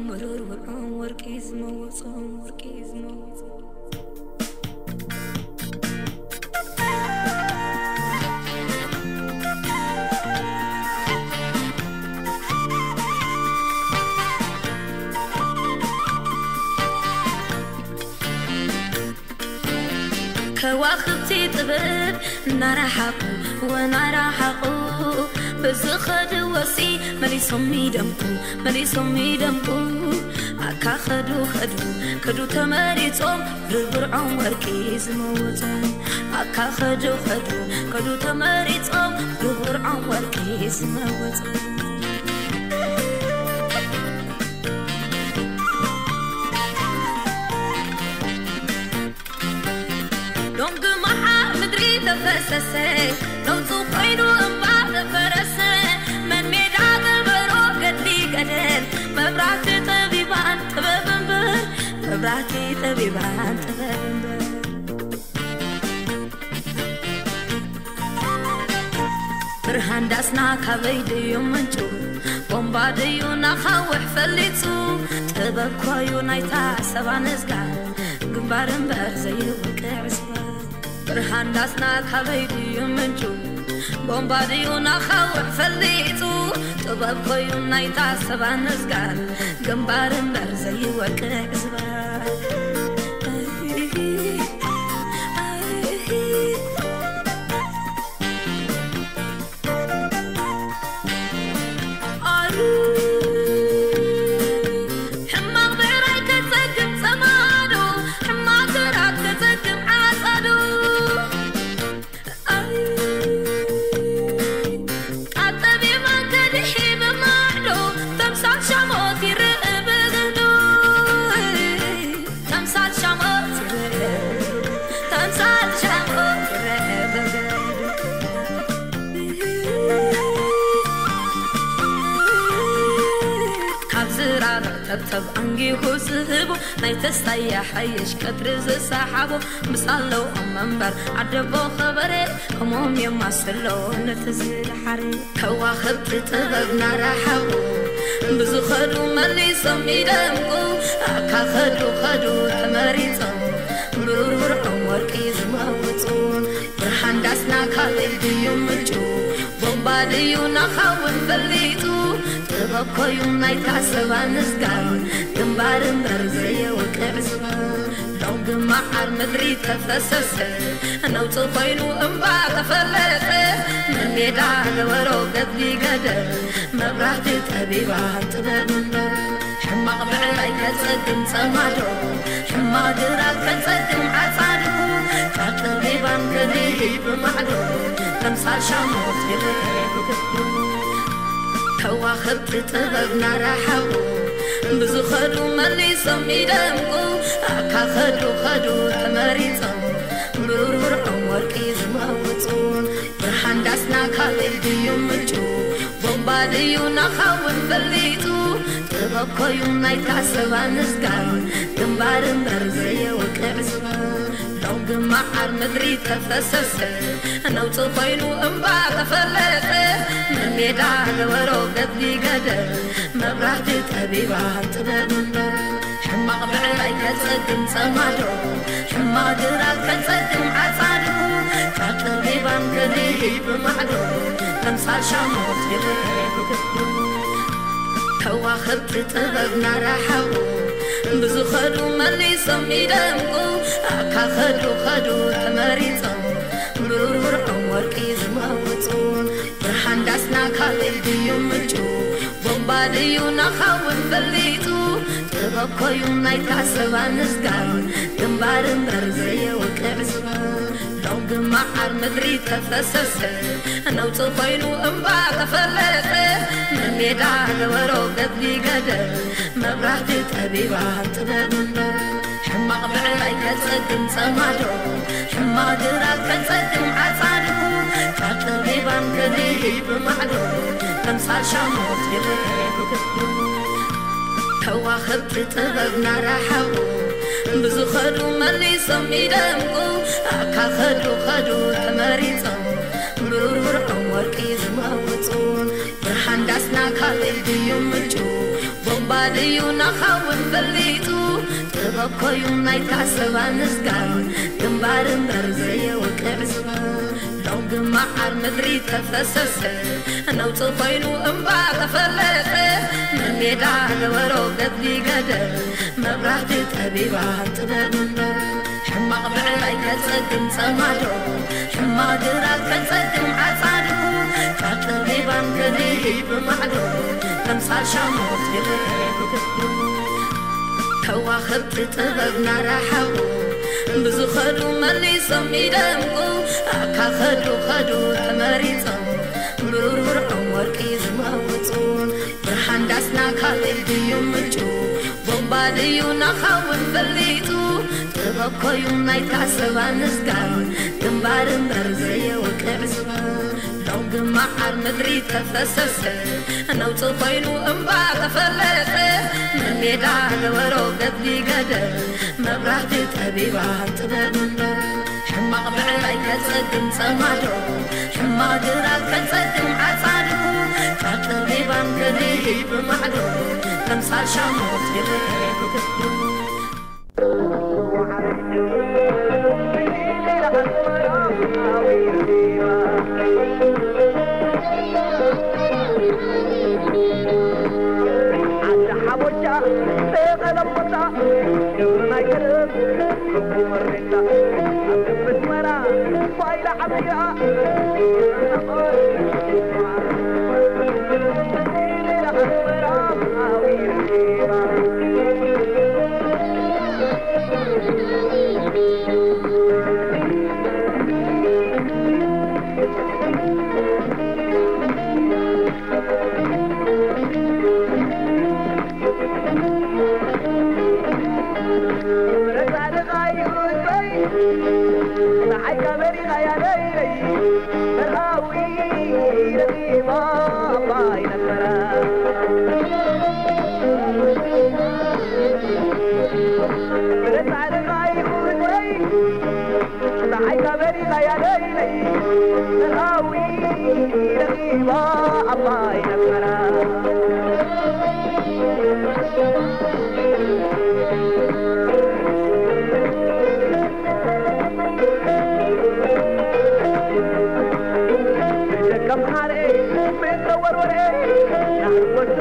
ብሩር ብርዖም ወርቂ ዝመወጾም ወርቂ ዝመወጾም። ከዋኽብቲ ጥበብ እናረሓቑ ወናረሓቑ ብዝኸድዎ ሲ መሊሶም ይደምቁ መሊሶም ይደምቁ። ኣካ ኸዱ ኸዱ ከዱ ተመሪጾም ብርብርዖም ወርቂ ዝመወጾም ኣካ ኸዱ ኸዱ ከዱ ተመሪጾም ብርብርዖም ወርቂ ዝመወጾም። ዶንግ መሓር ምድሪ ተፈሰሰ ነውፁ ኮይኑ እምባ ተፈረሰ። መን ሜዳ ገበሮ ገድሊ ገደል መብራህቲ ጠቢባን ጥበብ እምበር መብራህቲ ጠቢባን ጥበብ እምበር። ብርሃን ዳስና ካበይ ድዩ ምንጩ? ቦምባ ድዩ ናኻውሕ ፈሊጹ? ጥበብ ኮዩ ናይታ ሰባ ነዝጋር ግንባር እምበር ዘይውቅዕ ዝባር። ብርሃን ዳስና ካበይ ድዩ ምንጩ? ቦምባ ድዩ ናኻውሕ ፈሊጹ? ጥበብ ኮዩ ናይታ ሰባ ነዝጋር ግንባር እምበር ዘይወቅዕ ዝባር። ኣዩ ሕማቕ ብዕራይ ከጸግም ጸማዶ፣ ሕማቕ ግራት ከጸግም ዓጸዶ። ኣዩ ቃጠብ የማን ከድሒ ብማዕዶ፣ ተምሳል ሻሞት ይርእ ብግህዶ። ተምሳል ሻሞት ይርእ፣ ተምሳል ሻሞት ይርእ ብግህዶ። ካብ ዝራራዕ ተብተብ ኣንጊሁ ዝህቦ ናይ ተስታይ ይሓይሽ ቀትሪ ዝሰሓቦ ምስ ኣለዎም እምበር ዓደቦ ኸበሬ ከምኦም የማስሎ ነቲ ዝደሓረ። ከዋኽብቲ ጥበብ ናረሓቑ ብዝኸዱ መሊሶም ይደምቁ። ኣካ ኸዱ ኸዱ ተመሪጾም ብሩር ብርዖም ወርቂ ዝመውጹ። ብርሃን ዳስና ካበይ ድዩ ምንጩ? ቦምባ ድዩ ናኻውን ፈሊጡ? ጥበብ ኮዩ ናይታ ሰባ ንዝጋር ግንባር እምበር ዘየውቅዕ ዝባር። ሎንግ መዓር ምድሪ ተፈሰሰ ነውፂ ኮይኑ እምባ ተፈለጠ። መን ሜዳ ገበሮ ገድሊ ገደል መብራህቲ ጠቢባን ጥበብ እምበር። ሕማቕ ብዕራይ ከጸግም ጸማዶ፣ ሕማቕ ግራት ከጸግም ዓጻዶ፣ ካብ ጠቢባን ከድሂ ብማዕዶ፣ ተምሳል ሻሞት ይርአ ብግብሩ። ከዋኽብቲ ጥበብ ናረሓቑ ብዝኸዱ መሊሶም ይደምቁ። ኣካ ኸዱ ኸዱ ተመሪጾም ብሩር ብርዖም ወርቂ ዝመውጹ። ብርሃን ዳስና ካበይ ድዩ ምንጩ? ቦምባ ድዩ ናኻውን ፈሊጡ? ጥበብ ኮዩ ናይታ ሰባ ንዝጋር ግንባር እምበር ዘየውቅዕ ዝባር። ሎንግ መዓር ምድሪ ተፈሰሰ ነውፂ ኮይኑ እምባ ተፈለጠ። መን ሜዳ ገበሮ ገድሊ ገደል መብራህቲ ጠቢባን ጥበብ እምበር። ሕማቕ ብዕራይ ከጸግም ጸማዶ፣ ሕማቕ ግራት ከጸግም ዓጻዶ፣ ካብ ጠቢባን ከድሂ ብማዕዶ፣ ተምሳል ሻሞት ይርአ ብግብሩ። ከዋኽብቲ ጥበብ ናራሓቑ ብዝኸዱ መሊሶም ይደምቁ። ኣካ ኸዱ ኸዱ ተመሪጾም ብሩር ብርዖም ወርቂ ዝመውጹ። ብርሃን ዳስና ካበይ ድዩ ምንጩ? ቦምባ ድዩ ናኻውን ፈሊጡ? ጥበብ ኮዩ ናይታ ሰባ ንዝጋር ግንባር እምበር ዘየወቅዕ ዝባር። ሎም ግማዓር ምድሪ ተፈሰሰ፣ ነውፂ ኮይኑ እምባ ተፈለጠ። መን ሜዳ ገበሮ ገድሊ ገደል፣ መብራህቲ ጠቢባን ጥበብ እምበር። ሕማቕ ብዕራይ ከጸግም ጸማዶ፣ ሕማቕ ግራት ከጸግም ዓጻዶ፣ ጫር ጠቢባን ከድሂ ብማዕዶ፣ ተምሳል ሻሞት ይርኤ ብግዱ። ከዋኽብቲ ጥበብ ናራሓቑ ብዝኸዱ መሊሶም ይደምቁ። ኣካ ኸዱ ኸዱ ተመሪጾም ብሩር ብርዖም ወርቂ ዝመውጹ። ብርሃን ዳስና ካበይ ድዩ ምንጩ? ቦምባ ድዩ ናኻውን ፈሊጡ? ጥበብ ኮዩ ናይታ ሰባ ንዝጋር ግንባር እምበር ዘየወቅዕ ዝባር። ሎም ግማዓር ምድሪ ተፈሰሰ፣ ነውፂ ኮይኑ እምባ ተፈለጠ። መን ሜዳ ገበሮ ገድሊ ገደል፣ መብራህቲ ጠቢባን ጥበብ እምበር። ሕማቕ ብዕራይ ከጸግም ጸማዶ፣ ሕማቕ ግራት ከጸግም ዓጻዶ፣ ጫር ጠቢባን ከድሂ ብማዕዶ፣ ተምሳል ሻሞት ይርኤ ብግዱ። ከዋኽብቲ ጥበብ ናራሓቑ ብዝኸዱ መሊሶም ይደምቁ። ኣካ ኸዱ ኸዱ ተመሪጾም ብሩር ብርዖም ወርቂ ዝመውጹ። ብርሃን ዳስና ካበይ ድዩ ምንጩ? ቦምባ ድዩ ናኻውን ፈሊጡ? ጥበብ ኮዩ ናይታ ሰባ ንዝጋር ግንባር እምበር ዘየወቅዕ ዝባር። ሎም ግማዓር ምድሪ ተፈሰሰ፣ ነውፂ ኮይኑ እምባ ተፈለጠ። መን ሜዳ ገበሮ ገድሊ ገደል፣ መብራህቲ ጠቢባን ጥበብ እምበር። ሕማቕ ብዕራይ ከጸግም ጸማዶ፣ ሕማቕ ግራት ከጸግም ዓጻዶ፣ ጫር ጠቢባን ከድሂ ብማዕዶ፣ ተምሳል ሻሞት ይርኤ ብግዱ። ዓዲ ሓቦሻ፣ ቀለም ቦታ፣ ግብሪ ናይ ቀደም፣ ክፉ መሬታ፣ ኣብ ግብት መራ፣ ፋይዳ ዓቢራ። ደቀምሓረ ምስ ተወርወረ፣ ናህወቱ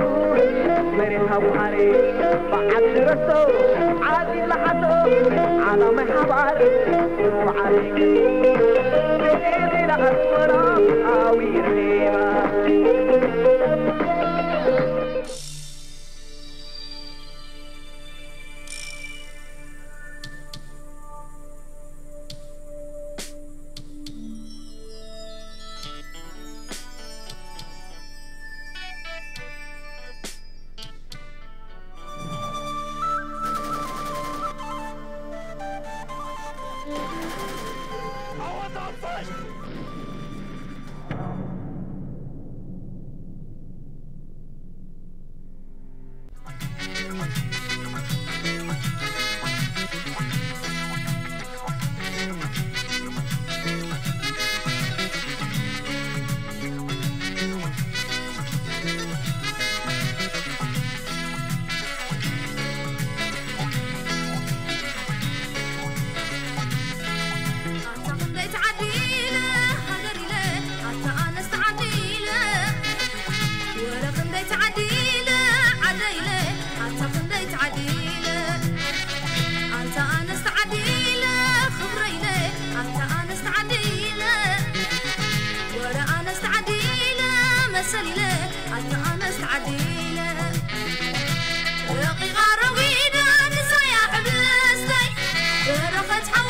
መሬት ኣቡሃረ፣ ብዓዲ ረስቶ ዓዲ ለሓቶ፣ ዓላማይ ሓባር ውዓለ። ሌላ ኣስመራ ኣዊሬማ።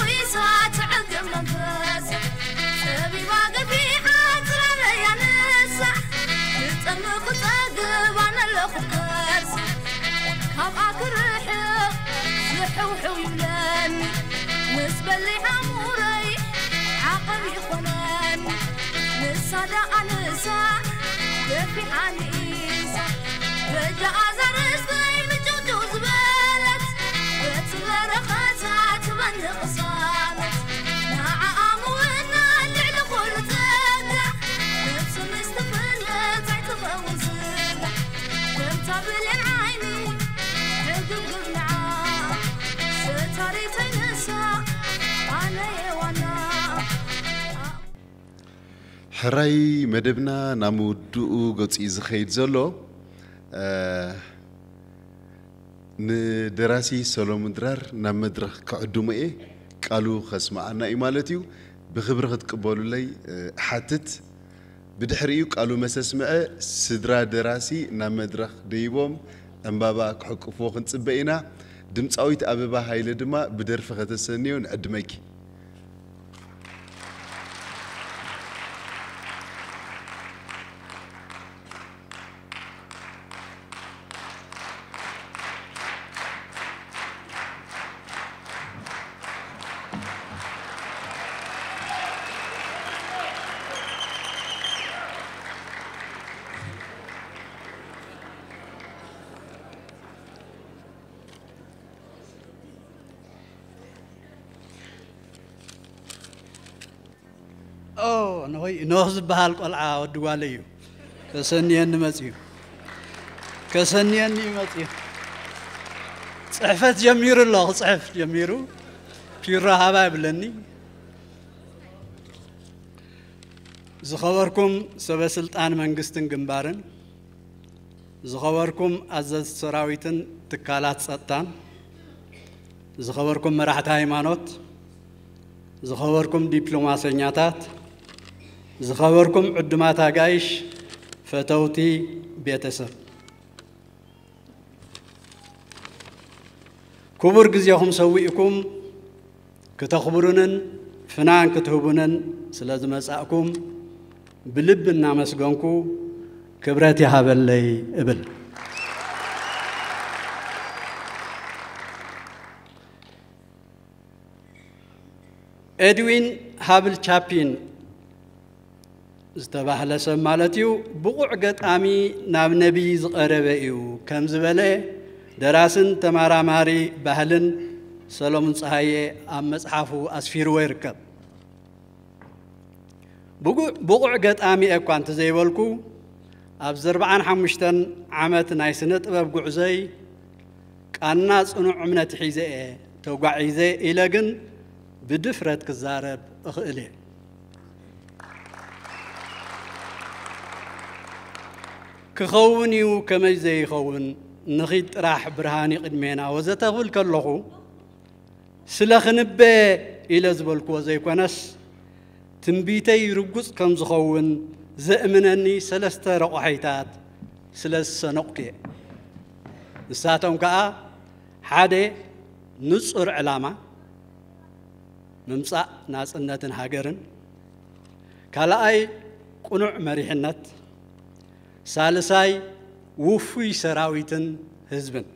ሪሳ ትዕግብ መንፈስ ጸቢባ ገፊሓ ጽረረያ ንሳ ክጠሚ ክጸግብ ኣነ ኣለኹ ከርስ ካብኣ ክርሕቕ ዝሕውሕው ይብለኒ ምስ በሊሕ ኣእምሮይ ዓቐብ ይኾነኒ ንሳ ደኣ ንሳ ገፊሓ ንኢሳ በጃ ኣዛርዝተይ ንጭውጭው ዝበለት በቲ በረኸታ ትበኒ ቅሳነት ንዓኣ ምውና ልዕሊ ኩሉ ጸጋ ነብሲ ምስ ትፍለጥ ኣይትኸውን ስጋ ከምታ ብሌን ዓይኒ ሕግብግብ ንዓ ሰታሪተይ ንሳ ኣነ የዋና ሕራይ መደብና ናብ ምውድኡ ገጹ እዩ ዝኸይድ ዘሎ። እ፣ ንደራሲ ሰሎሙን ድራር ናብ መድረኽ ክዕድሞ እየ። ቃሉ ከስምዓና እዩ ማለት እዩ። ብኽብሪ ክትቅበሉለይ፣ እ፣ እሓትት። ብድሕሪኡ ቃሉ መሰስምዐ ስድራ ደራሲ ናብ መድረኽ ደይቦም ዕምባባ ክሕቅፍዎ ክንጽበ ኢና። ድምጻዊት ኣበባ ሃይለ ድማ ብደርፊ ከተሰንዮ ንዕድመኪ። ኦ፣ ንሆይ ኖህ ዝበሃል ቆልዓ ወዲ ጓለይ እዩ። ከሰንየኒ መጽዩ። ከሰንየኒ እዩ መጽዩ። ጽሕፈት ጀሚሩ ኣሎ፣ ክጽሕፍ ጀሚሩ። ፒሮ ሃባ ይብለኒ። ዝኸበርኩም ሰበ ስልጣን መንግስትን ግንባርን፣ ዝኸበርኩም ኣዘዝቲ ሰራዊትን ትካላት ጸጥታን፣ ዝኸበርኩም መራሕቲ ሃይማኖት፣ ዝኸበርኩም ዲፕሎማሰኛታት፣ ዝኸበርኩም ዕዱማት ኣጋይሽ፣ ፈተውቲ፣ ቤተሰብ። ክቡር ግዜኹም ሰዊእኩም ክተኽብሩንን ፍናን ክትህቡንን ስለ ዝመጻእኩም ብልቢ እናመስገንኩ ክብረት ይሃበለይ እብል። ኤድዊን ሃብል ቻፒን ዝተባህለ ሰብ ማለት እዩ። ብቑዕ ገጣሚ ናብ ነቢይ ዝቐረበ እዩ ከም ዝበለ ደራስን ተመራማሪ ባህልን ሰሎሙን ጸሃየ ኣብ መጽሓፉ ኣስፊርዎ ይርከብ። ብቑዕ ገጣሚ እኳ እንተዘይበልኩ ኣብዚ ኣርብዓን ሓሙሽተን ዓመት ናይ ስነ ጥበብ ጉዕዞይ ቃና ጽኑዕ እምነት ሒዘ እየ ተጓዒዘ ኢለ ግን ብድፍረት ክዛረብ እኽእል እየ። ክኸውን እዩ ከመይ ዘይኸውን ንኺድ ጥራሕ ብርሃን እዩ ቅድሜና ወዘተ ክብል ከለኹ ስለ ክንበ ኢለ ዝበልክዎ ዘይኮነስ ትንቢተይ ርጉጽ ከም ዝኸውን ዘእምነኒ ሰለስተ ረቑሐይታት ስለ ዝሰነቕኩ እየ። ንሳቶም ከኣ ሓደ ንጹር ዕላማ ምምጻእ ናጽነትን ሃገርን፣ ካልኣይ ቅኑዕ መሪሕነት፣ ሳልሳይ ውፉይ ሰራዊትን ህዝብን።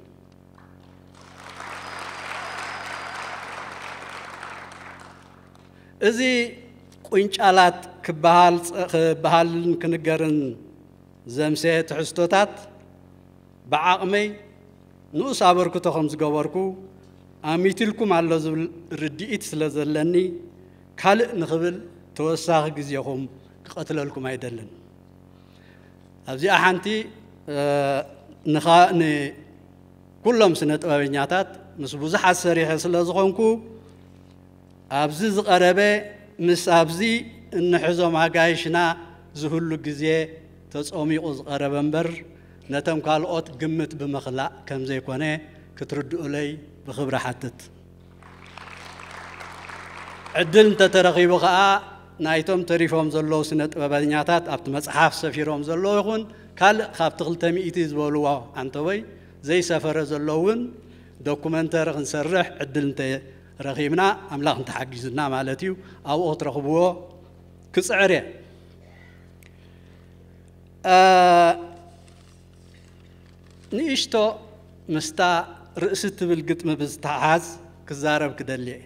እዚ ቁንጫላት ክበሃል ክበሃልን ክንገርን ዘምሰየ ትሕዝቶታት ብዓቕመይ ንኡስ ኣበርክቶ ከም ዝገበርኩ ኣሚትልኩም ኣሎ ዝብል ርድኢት ስለ ዘለኒ ካልእ ንኽብል ተወሳኺ ግዜኹም ክቐትለልኩም ኣይደልን። ኣብዚኣ ሓንቲ ንኩሎም ስነ ጥበበኛታት ምስ ብዙሓት ሰሪሐ ስለ ዝኾንኩ ኣብዚ ዝቐረበ ምስ ኣብዚ እንሕዞም ኣጋይሽና ዝህሉ ግዜ ተጸሚቑ ዝቐረበ እምበር ነቶም ካልኦት ግምት ብምኽላእ ከም ዘይኮነ ክትርድኡለይ ብኽብሪ ሓትት። ዕድል እንተተረኺቡ ኸኣ ናይቶም ተሪፎም ዘለዉ ስነ ጥበበኛታት ኣብቲ መጽሓፍ ሰፊሮም ዘለዉ ይኹን ካልእ ካብቲ ክልተ ሚእቲ ዝበልዎ ኣንተወይ ዘይሰፈረ ዘሎ እውን ዶኩመንተሪ ክንሰርሕ ዕድል እንተ ረኺብና ኣምላኽ እንተሓጊዙና ማለት እዩ። ኣብኡ ክትረኽብዎ ክጽዕር እየ። ንእሽቶ ምስታ ርእሲ ትብል ግጥሚ ብዝተሓዝ ክዛረብ ክደሊ እየ።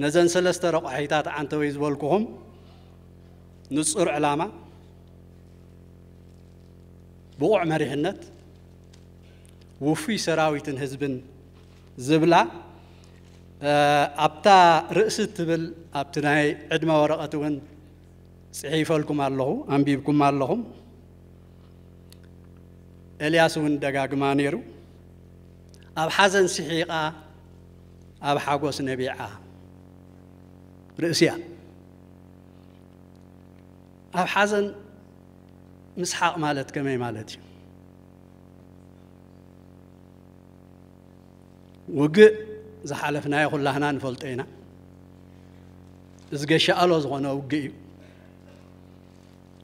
ነዘን ሰለስተ ረቋሒታት ዓንተወይ ዝበልኩኹም ንጹር ዕላማ፣ ብቑዕ መሪሕነት፣ ውፉይ ሰራዊትን ህዝብን ዝብላ ኣብታ ርእሲ ትብል ኣብቲ ናይ ዕድመ ወረቐት እውን ጽሒፈልኩም ኣለኹ፣ ኣንቢብኩም ኣለኹም። ኤልያስ እውን ደጋግማ ነይሩ። ኣብ ሓዘን ስሒቓ፣ ኣብ ሓጎስ ነቢዓ። ርእሲያ ኣብ ሓዘን ምስሓቕ ማለት ከመይ ማለት እዩ? ውግእ ዝሓለፍናዮ ኩላህና ንፈልጦ ኢና። እዚ ገሻኣሎ ዝኾነ ውግእ እዩ።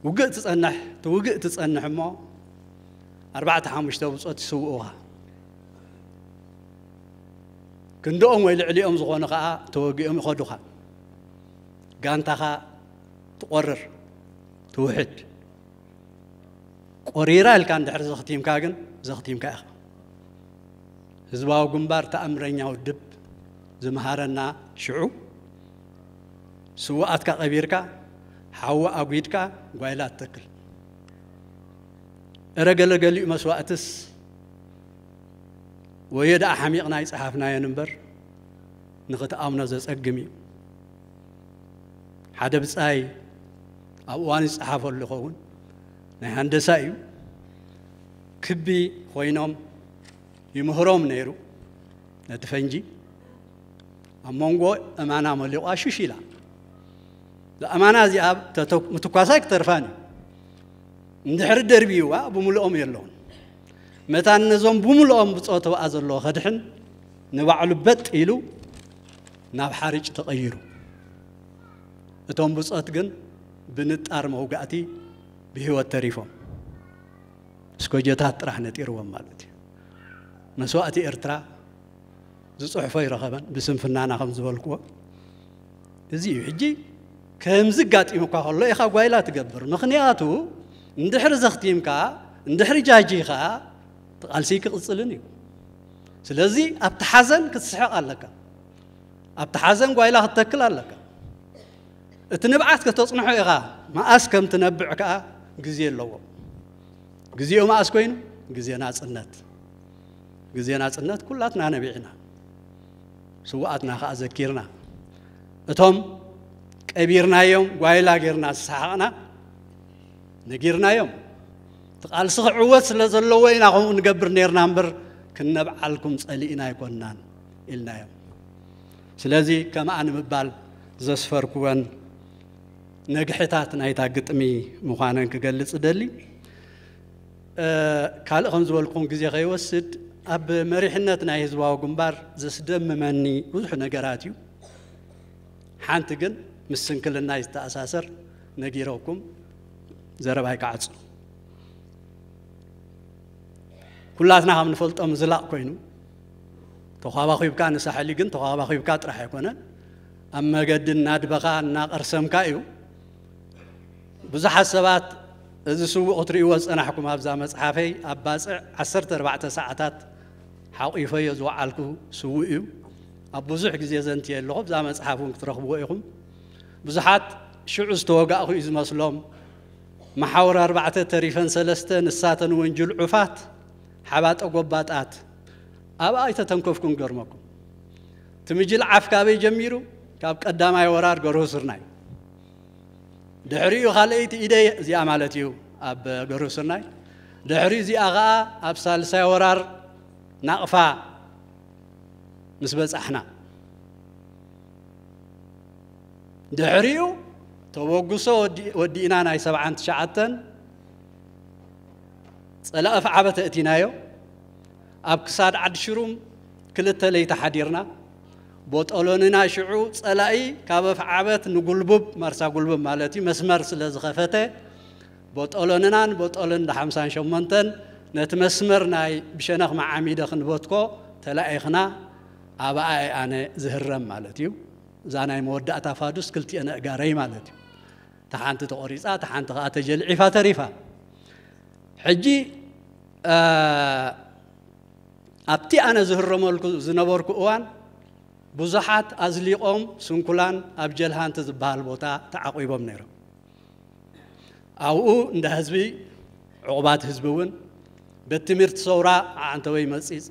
ውግእ ትጸንሕ፣ እቲ ውግእ ትጸንሕ እሞ ኣርባዕተ ሓሙሽተ ብጾት ይስውኡኻ። ክንድኦም ወይ ልዕሊኦም ዝኾኑ ኸኣ ተወጊኦም ይኸዱኻ። ጋንታኻ ትቆርር፣ ትውሕድ። ቆሪራ ኢልካ እንድሕር ዘኽቲምካ ግን ዘኽቲምካ ኢኻ። ህዝባዊ ግንባር ተኣምረኛ ውድብ ዝመሃረና ሽዑ ስውኣትካ ቀቢርካ ሓዊ ኣጒድካ ጓይላ ትተክል። እረ ገለገሊኡ መስዋእትስ ወዮ ደኣ ሓሚቕና ኣይጸሓፍናዮን እምበር ንኽትኣምኖ ዘጸግም እዩ። ሓደ ብጻይ ኣብ እዋን ዝጸሓፈሉ ይኸውን ናይ ሃንደሳ እዩ። ክቢ ኮይኖም ይምህሮም ነይሩ ነቲ ፈንጂ። ኣብ መንጎ እማና መሊቋ ሽሽ ኢላ። እዛ እማና እዚኣ ተተኩ-፣ ምትኳሳ ኣይክተርፋን እዩ። እንድሕሪ ደርብይዋ ብምልኦም የለውን። መታን ነዞም ብምልኦም ብጾተውኣ ዘለዎ ከድሕን ንባዕሉ በጥ ኢሉ ናብ ሓርጭ ተቐይሩ። እቶም ብጾት ግን ብንጣር መውጋእቲ ብህይወት ተሪፎም። እስኮጀታት ጥራሕ ነጢርዎም ማለት እዩ። መስዋእቲ ኤርትራ ዝጽሕፎ ይረኸበን ብስንፍናና ከም ዝበልክዎ እዚ እዩ። ሕጂ ከምዚ ኣጋጢሙካ ከሎ ኢኻ ጓይላ ትገብር። ምኽንያቱ እንድሕሪ ዘኽቲምካ፣ እንድሕሪ ጃጂኻ፣ እቲ ቃልሲ ክቕጽልን እዩ። ስለዚ ኣብቲ ሓዘን ክትስሕቕ ኣለካ። ኣብቲ ሓዘን ጓይላ ክትተክል ኣለካ። እቲ ንብዓት ከተጽንሖ ኢኻ። መኣስ ከም ትነብዕ ከኣ ግዜ ኣለዎ። ግዜኡ መኣስ ኮይኑ? ግዜ ናጽነት። ግዜ ናጽነት ኩላትና ነቢዕና። ስውኣትና ከኣ ዘኪርና። እቶም ቀቢርናዮም ጓይላ ጌርና ዝሰሓቕና ነጊርናዮም። እቲ ቃልሲ ክዕወት ስለ ዘለዎ ኢና ከምኡ ንገብር ኔርና እምበር ክነብዓልኩም ጸሊእና ኣይኮንናን ኢልናዮም። ስለዚ ከምኣ ንምባል ዘስፈርኩወን ነግሕታት ናይታ ግጥሚ ምዃነን ክገልጽ እደሊ። እ፣ ካልእ ከም ዝበልኩም ግዜ ከይወስድ ኣብ መሪሕነት ናይ ህዝባዊ ግንባር ዘስደምመኒ ብዙሕ ነገራት እዩ። ሓንቲ ግን ምስ ስንክልናይ ዝተኣሳሰር ነጊረኩም ዘረባይ ክዓጹ። ኩላትና ከም ንፈልጦ ምዝላቕ ኮይኑ ተዃባኺብካ ንሳሕል እዩ፣ ግን ተዃባኺብካ ጥራሕ ኣይኮነን። ኣብ መገዲ እናድበኻ እናቐርሰምካ እዩ። ብዙሓት ሰባት እዚ ስዉእ ክትርእይዎ ዝጸናሕኩም ኣብዛ መጽሓፈይ ኣብ ባጽዕ ዓሰርተ ኣርባዕተ ሰዓታት ሓቒፈዮ ዝወዓልኩ ስዉእ እዩ። ኣብ ብዙሕ ግዜ ዘንትየ ኣለኹ። ኣብዛ መጽሓፍ እውን ክትረኽብዎ ኢኹም። ብዙሓት ሽዑ ዝተወጋእኹ እዩ ዝመስሎም። መሓውር ኣርባዕተ ተሪፈን ሰለስተ ንሳተን እውን ጅልዑፋት ሓባጠ ጎባጣት ኣብኣ ኣይተተንከፍኩን። ገርመኩም እቲ ምጅልዓፍ ካበይ ጀሚሩ? ካብ ቀዳማይ ወራር ገርሁ ስርናይ። ድሕሪኡ ካልኣይቲ ኢደይ እዚኣ ማለት እዩ ኣብ ገርሁ ስርናይ። ድሕሪ እዚኣ ኸኣ ኣብ ሳልሳይ ወራር ናቕፋ ምስ በጻሕና። ድሕሪኡ ተበግሶ ወዲ-፣ ወዲእና ናይ ሰብዓን ትሽዓተን ጸላኢ ኣፍዓበት ኣእቲናዮ። ኣብ ክሳድ ዓዲ ሽሩም ክልተ ለይቲ ሓዲርና። ቦጦሎንና ሽዑ ጸላኢ ካብ ኣፍዓበት ንጉልቡብ፣ ማርሳ ጉልቡብ ማለት እዩ፣ መስመር ስለ ዝኸፈተ፣ ቦጦሎንናን ቦጦሎን ዳ ሓምሳን ሸሞንተን ነቲ መስመር ናይ ብሸነኽ መዓሚደ ክንበትኮ ተላኢኽና። ኣብኣ እየ ኣነ ዝህረም ማለት እዩ። እዛ ናይ መወዳእታ ፋዱስ ክልቲኤን ኣእጋረይ ማለት እዩ። እታ ሓንቲ ተቖሪጻ፣ እታ ሓንቲ ከኣ ተጀልዒፋ ተሪፋ። ሕጂ፣ እ፣ ኣብቲ ኣነ ዝህረመልኩ ዝነበርኩ እዋን፣ ብዙሓት ኣዝሊቖም ስንኩላን ኣብ ጀልሃንቲ ዝበሃል ቦታ ተዓቂቦም ነይሮም። ኣብኡ እንዳ ህዝቢ፣ ዕቑባት ህዝቢ እውን፣ ቤት ትምህርቲ ሰውራ ዓዓንተወይ መጺጽ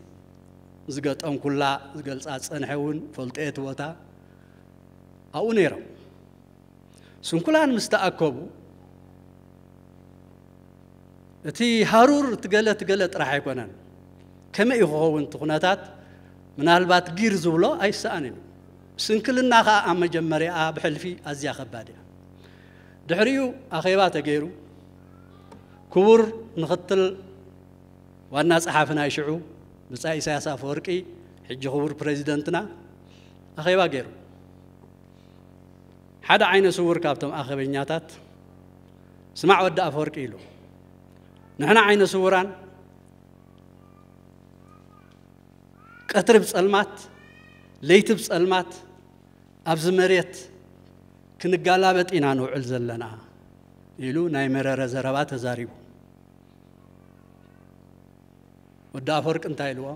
ዝገጠምኩላ፣ ዝገልጻ ዝጸንሐ እውን ፈልጦ እየ እቲ ቦታ። ኣብኡ ነይሮም። ስንኩላን ምስ ተኣከቡ፣ እቲ ሃሩር፣ እቲ ገለ፣ እቲ ገለ ጥራሕ ኣይኮነን። ከመይ እዩ ክኸውን እቲ ኩነታት? ምናልባት ጊር ዝብሎ ኣይሰኣንን እዩ። ስንክልና ኸኣ ኣብ መጀመርያኣ ብሕልፊ ኣዝያ ከባድ እያ። ድሕሪኡ ኣኼባ ተገይሩ፣ ክቡር ምኽትል ዋና ጸሓፊ ናይ ሽዑ ብጻይ ኢሳያስ ኣፈወርቂ፣ ሕጂ ክቡር ፕሬዚደንትና፣ ኣኼባ ገይሩ። ሓደ ዓይነ ስውር ካብቶም ኣኼበኛታት፣ "ስማዕ ወዲ ኣፈወርቂ" ኢሉ፣ "ንሕና ዓይነ ስውራን ቀትሪ ብጸልማት፣ ለይቲ ብጸልማት ኣብዚ መሬት ክንጋላበጥ ኢና ንውዕል ዘለና" ኢሉ ናይ መረረ ዘረባ ተዛሪቡ። ወዲ ኣፈወርቂ እንታይ ኢልዎ?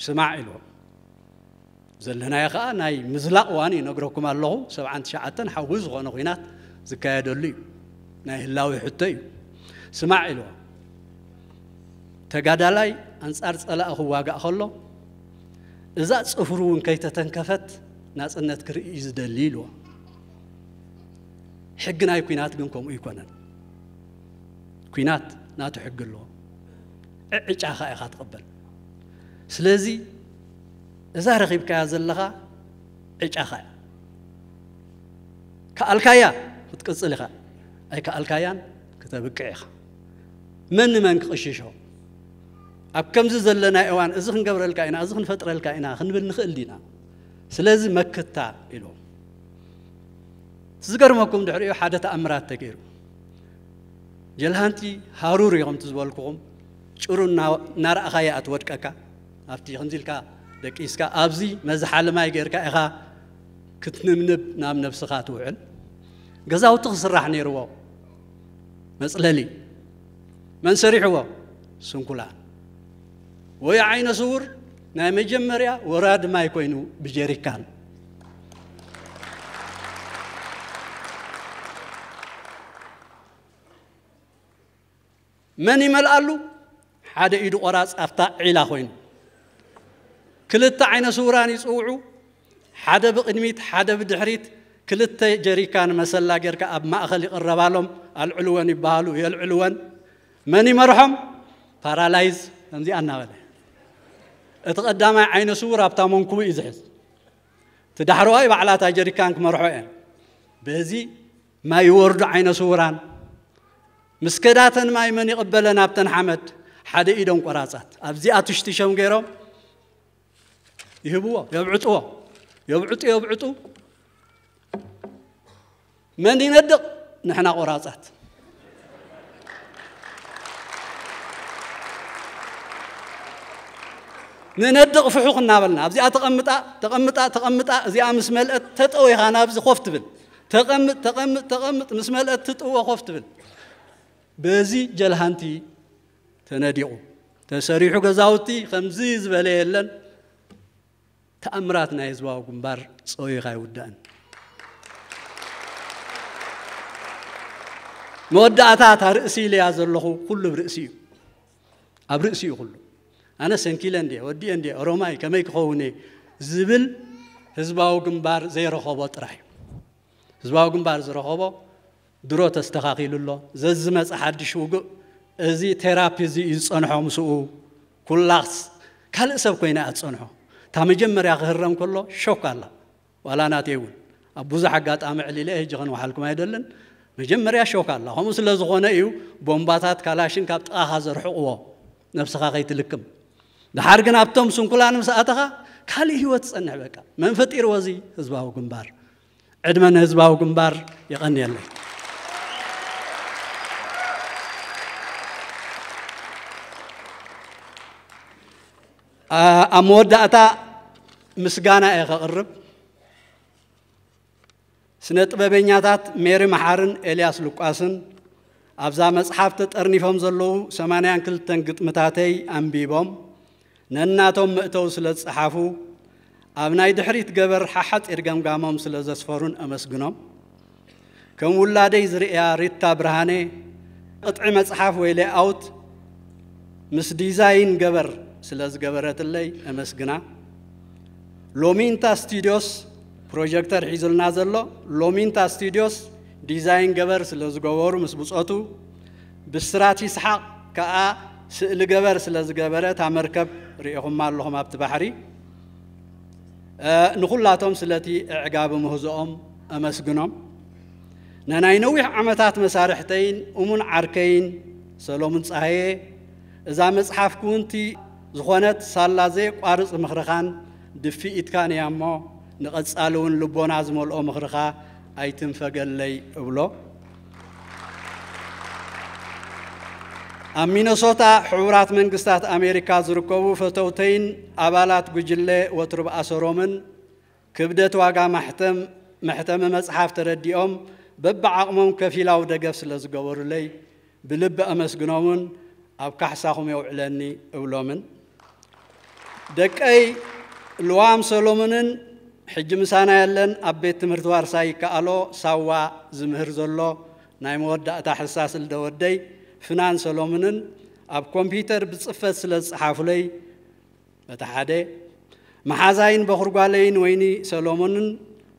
"ስማዕ" ኢልዎ። ዘለናዮ ኸኣ ናይ ምዝላቕ እዋን እዩ፣ ነግረኩም ኣለኹ። ሰብዓን ትሽዓተን ሓዊ ዝኾነ ኲናት ዝካየደሉ እዩ። ናይ ህላዊ ሕቶ እዩ። "ስማዕ" ኢልዎ። "ተጋዳላይ ኣንጻር ጸላኢ ክዋጋእ ከሎ፣ እዛ ጽፍሩ እውን ከይተተንከፈት ናጽነት ክርኢ እዩ ዝደሊ" ኢልዎ። ሕጊ ናይ ኲናት ግን ከምኡ ኣይኮነን። ኲናት ናቱ ሕጊ ኣለዎ። ዕጫኻ ኢኻ ትቕበል። ስለዚ እዛ ረኺብካያ ዘለኻ ዕጫኻ እያ። ከኣልካያ ክትቅጽል ኢኻ፣ ኣይከኣልካያን ክተብቅዕ ኢኻ። መን ንመን ክቕሽሾ? ኣብ ከምዚ ዘለና እዋን እዚ ክንገብረልካ ኢና፣ እዚ ክንፈጥረልካ ኢና ክንብል ንኽእል ዲና? ስለዚ መክታ ኢሎም። ዝገርመኩም ድሕሪኡ ሓደ ተኣምራት ተገይሩ። ጀልሃንቲ ሃሩር እዮም፣ እቲ ዝበልኩኹም ጭሩ እና-፣ እናረኣኻያ እያ ትወድቀካ። ኣብቲ ከምዚ ኢልካ ደቂስካ ኣብዚ መዝሓሊ ማይ ጌርካ ኢኻ ክትንብንብ ናብ ነብስኻ ትውዕል። ገዛውቲ ክስራሕ ነይርዎ። መጽለሊ መን ሰሪሕዎ? ስንኩላን። ወይ ዓይነ ስውር ናይ መጀመርያ ወራዲ ማይ ኮይኑ ብጀሪካን። መን ይመልኣሉ? ሓደ ኢዱ ቆራጽ ኣብታ ዒላ ኮይኑ። ክልተ ዓይነ ስውራን ይጽውዑ፣ ሓደ ብቕድሚት፣ ሓደ ብድሕሪት፣ ክልተ ጀሪካን መሰላ ጌርካ ኣብ ማእኸል ይቕረባሎም፣ ኣልዕልወን ይበሃሉ፣ የልዕልወን። መን ይመርሖም? ፓራላይዝ፣ ከምዚኣ እናበለ። እቲ ቀዳማይ ዓይነ ስውር ኣብታ መንኩቡ እዩ ዝሕዝ። እቲ ዳሕረዋይ ባዕላታ ጀሪካን ክመርሖ እየን። በዚ ማይ ይወርዱ ዓይነ ስውራን። ምስ ከዳተን ማይ መን ይቕበለን ኣብተን ሓመድ? ሓደ ኢዶም ቆራጻት። ኣብዚኣ ትሽትሾም ገይሮም ይህብዎ፣ የብዕጥዎ። የብዕጡ፣ የብዕጡ። መን ይነድቕ? ንሕና ቆራጻት። ንነድቕ ፍሑኽ እናበልና። ኣብዚኣ ተቐምጣ፣ ተቐምጣ፣ ተቐምጣ፣ እዚኣ ምስ መልአት ተጠው ኢኻ ናብዚ ኮፍ ትብል። ተቐምጥ፣ ተቐምጥ፣ ተቐምጥ፣ ምስ መልአት ትጥዎ ኮፍ ትብል። በዚ ጀልሃንቲ ተነዲቑ። ተሰሪሑ ገዛውቲ ከምዚ ዝበለ የለን። ተኣምራት ናይ ህዝባዊ ግንባር ጸዊኻ ኣይውዳእን። መወዳእታ እታ ርእሲ ኢለያ ዘለኹ ኩሉ ብርእሲ እዩ። ኣብ ርእሲ እዩ ኩሉ። ኣነ ሰንኪለ እንድየ፣ ወዲኤ እንድየ፣ ኦሮማይ ከመይ ክኸውን እየ ዝብል ህዝባዊ ግንባር ዘይረኸቦ ጥራሕ እዩ። ህዝባዊ ግንባር ዝረኸቦ ድሮ ተስተኻኺሉ ኣሎ። ዘዝመጸ ሓድሽ ውግእ እዚ ቴራፒ እዚ እዩ ዝጸንሖ። ምስኡ ኩላስ ካልእ ሰብ ኮይነ እያ ዝጸንሖ። እታ መጀመርያ ክህረም ከሎ ሾክ ኣላ። ዋላ ናተይ እውን ኣብ ብዙሕ ኣጋጣሚ ዕሊለ ሕጂ ከንወሓልኩም ኣይደልን። መጀመርያ ሾክ ኣላ። ከምኡ ስለ ዝኾነ እዩ ቦምባታት ካላሽን ካብ ጥቓኻ ዘርሕቕዎ፣ ነብስኻ ከይትልክም። ድሓር ግን ኣብቶም ስንኩላን ምስ ኣተኻ ካልእ ህይወት ትጸንሕ። በቃ መን ፈጢርዎ እዚ ህዝባዊ ግንባር? ዕድመ ንህዝባዊ ግንባር። የቐንየለይ። ኣ-፣ ኣብ መወዳእታ ምስጋና እየ ከቕርብ። ስነ ጥበበኛታት ሜሪ መሓርን ኤልያስ ሉቃስን ኣብዛ መጽሓፍ ተጠርኒፎም ዘለዉ ሰማንያን ክልተን ግጥምታተይ ኣንቢቦም ነናቶም መእተው ስለ ዝጸሓፉ፣ ኣብ ናይ ድሕሪት ገበር ሓሓጺር ገምጋሞም ስለ ዘስፈሩን ኣመስግኖም። ከም ውላደይ ዝርእያ ሪታ ብርሃኔ ቅጥዒ መጽሓፍ ወይ ሌኣውት ምስ ዲዛይን ገበር ስለ ዝገበረትለይ ኣመስግና። ሎሚንታ ስቱዲዮስ ፕሮጀክተር ሒዙልና ዘሎ ሎሚንታ ስቱዲዮስ ዲዛይን ገበር ስለ ዝገበሩ ምስ ብጾቱ፣ ብስራት ይስሓቕ ከኣ ስእሊ ገበር ስለ ዝገበረ እታ መርከብ ርኢኹማ ኣለኹም ኣብቲ ባሕሪ። ንኹላቶም ስለቲ ኣዕጋቢ ምህዞኦም ኣመስግኖም። ነናይ ነዊሕ ዓመታት መሳርሕተይን እሙን ዓርከይን ሰሎሙን ጸሃየ፣ እዛ መጽሓፍ ክውንቲ ዝኾነት ሳላ ዘየቋርጽ ምኽርኻን ድፍኢትካን እያ እሞ፣ ንቐጻሊ እውን ልቦና ዝመልኦ ምኽርኻ ኣይትንፈገለይ እብሎ። ኣብ ሚነሶታ ሕቡራት መንግስታት ኣሜሪካ ዝርከቡ ፈተውተይን ኣባላት ጉጅለ ወትሩ ብኣሰሮምን ክብደት ዋጋ ማሕተም መሕተሚ መጽሓፍ ተረዲኦም በብዓቕሞም ከፊላዊ ደገፍ ስለ ዝገበሩለይ ብልቢ ኣመስግኖምን ኣብ ካሕሳኹም የውዕለኒ እብሎምን። ደቀይ ልዋም ሰሎሞንን ሕጂ ምሳና የለን ኣብ ቤት ትምህርቲ ዋርሳይ ይከኣሎ ሳዋ ዝምህር ዘሎ ናይ መወዳእታ ሕሳስ ልደ ወደይ ፍናን ሰሎሞንን ኣብ ኮምፒውተር ብጽፈት ስለ ዝጸሓፉለይ በቲ ሓደ መሓዛይን በኹርጓለይን ወይኒ ሰሎሞንን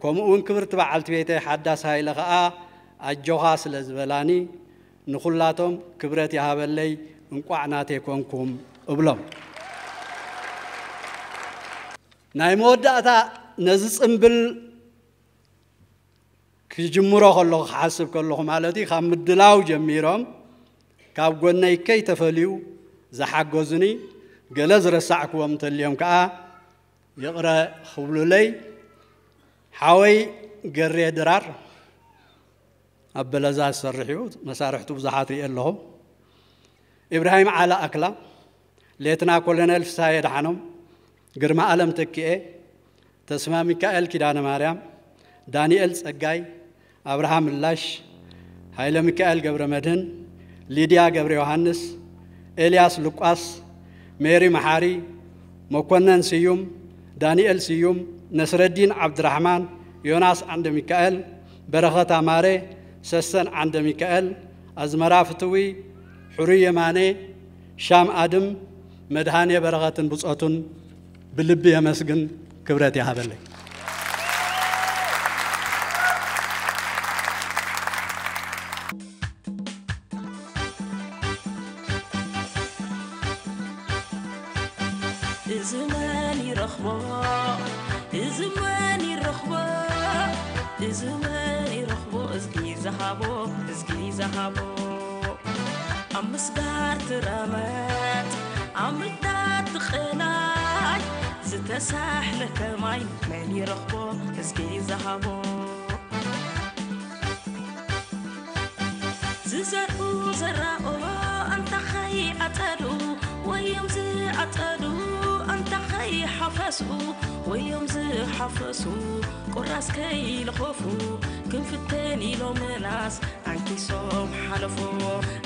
ከምኡ እውን ክብርቲ በዓልቲ ቤተይ ሓዳስ ሃይለ ኸኣ ኣጆኻ ስለ ዝበላኒ ንኹላቶም ክብረት ይሃበለይ፣ እንቋዕ ናተይ ኮንኩም እብሎም። ናይ መወዳእታ ነዚ ጽምብል ክጅምሮ ከለኹ ክሓስብ ከለኹ ማለት እዩ፣ ካብ ምድላው ጀሚሮም ካብ ጎነይ ከይተፈልዩ ዝሓገዙኒ፣ ገለ ዝረሳዕክዎም እንተልዮም ከኣ ይቕረ ክብሉለይ። ሓወይ ገሬ ድራር ኣብ በለዛ ዝሰርሕ እዩ፣ መሳርሕቱ ብዙሓት ርእየ ኣለኹ። ኢብራሂም ዓላ ኣክላ፣ ሌትና ኮሎኔል ፍስሃየ ደሓኖም፣ ግርማ ኣለም ተኪኤ፣ ተስፋ ሚካኤል ኪዳነ ማርያም፣ ዳንኤል ጸጋይ፣ ኣብርሃም ምላሽ፣ ሃይለ ሚካኤል ገብረ መድህን፣ ሊድያ ገብረ ዮሃንስ፣ ኤልያስ ሉቃስ፣ ሜሪ መሓሪ፣ መኮነን ስዩም፣ ዳንኤል ስዩም፣ ነስረዲን ዓብድራሕማን፣ ዮናስ ዓንደ ሚካኤል፣ በረኸት ኣማረ፣ ሰሰን ዓንደ ሚካኤል፣ ኣዝመራ ፍትዊ፣ ሕሩይ የማነ፣ ሻም ኣድም፣ መድሃኔ በረኸትን ብጾቱን ብልቢ የመስግን፣ ክብረት ይሃበለይ። እዚ መን ይረኽቦ፣ እዚ መን ይረኽቦ፣ እዚ መን ይረኽቦ፣ እዝጊ ዝሃቦ፣ እዝጊ ዝሃቦ። ኣብ ምስጋር ትረመጥ፣ ኣብ ምዳድ ትቕላይ፣ ዝተሳሕለ ከማይ መን ይረኽቦ፣ እዝጊ ዝሃቦ። ዝዘርኡ ዘራኦ ኣንታ ኸይዓጸዱ፣ ወዮም ዝዓጸዱ ኣንታ ኸይሓፈሱ፣ ወዮም ዝሓፈሱ ቁራስ ከይልኸፉ፣ ክንፍትን ኢሎም ምላስ ኣንኪሶም ሓለፉ።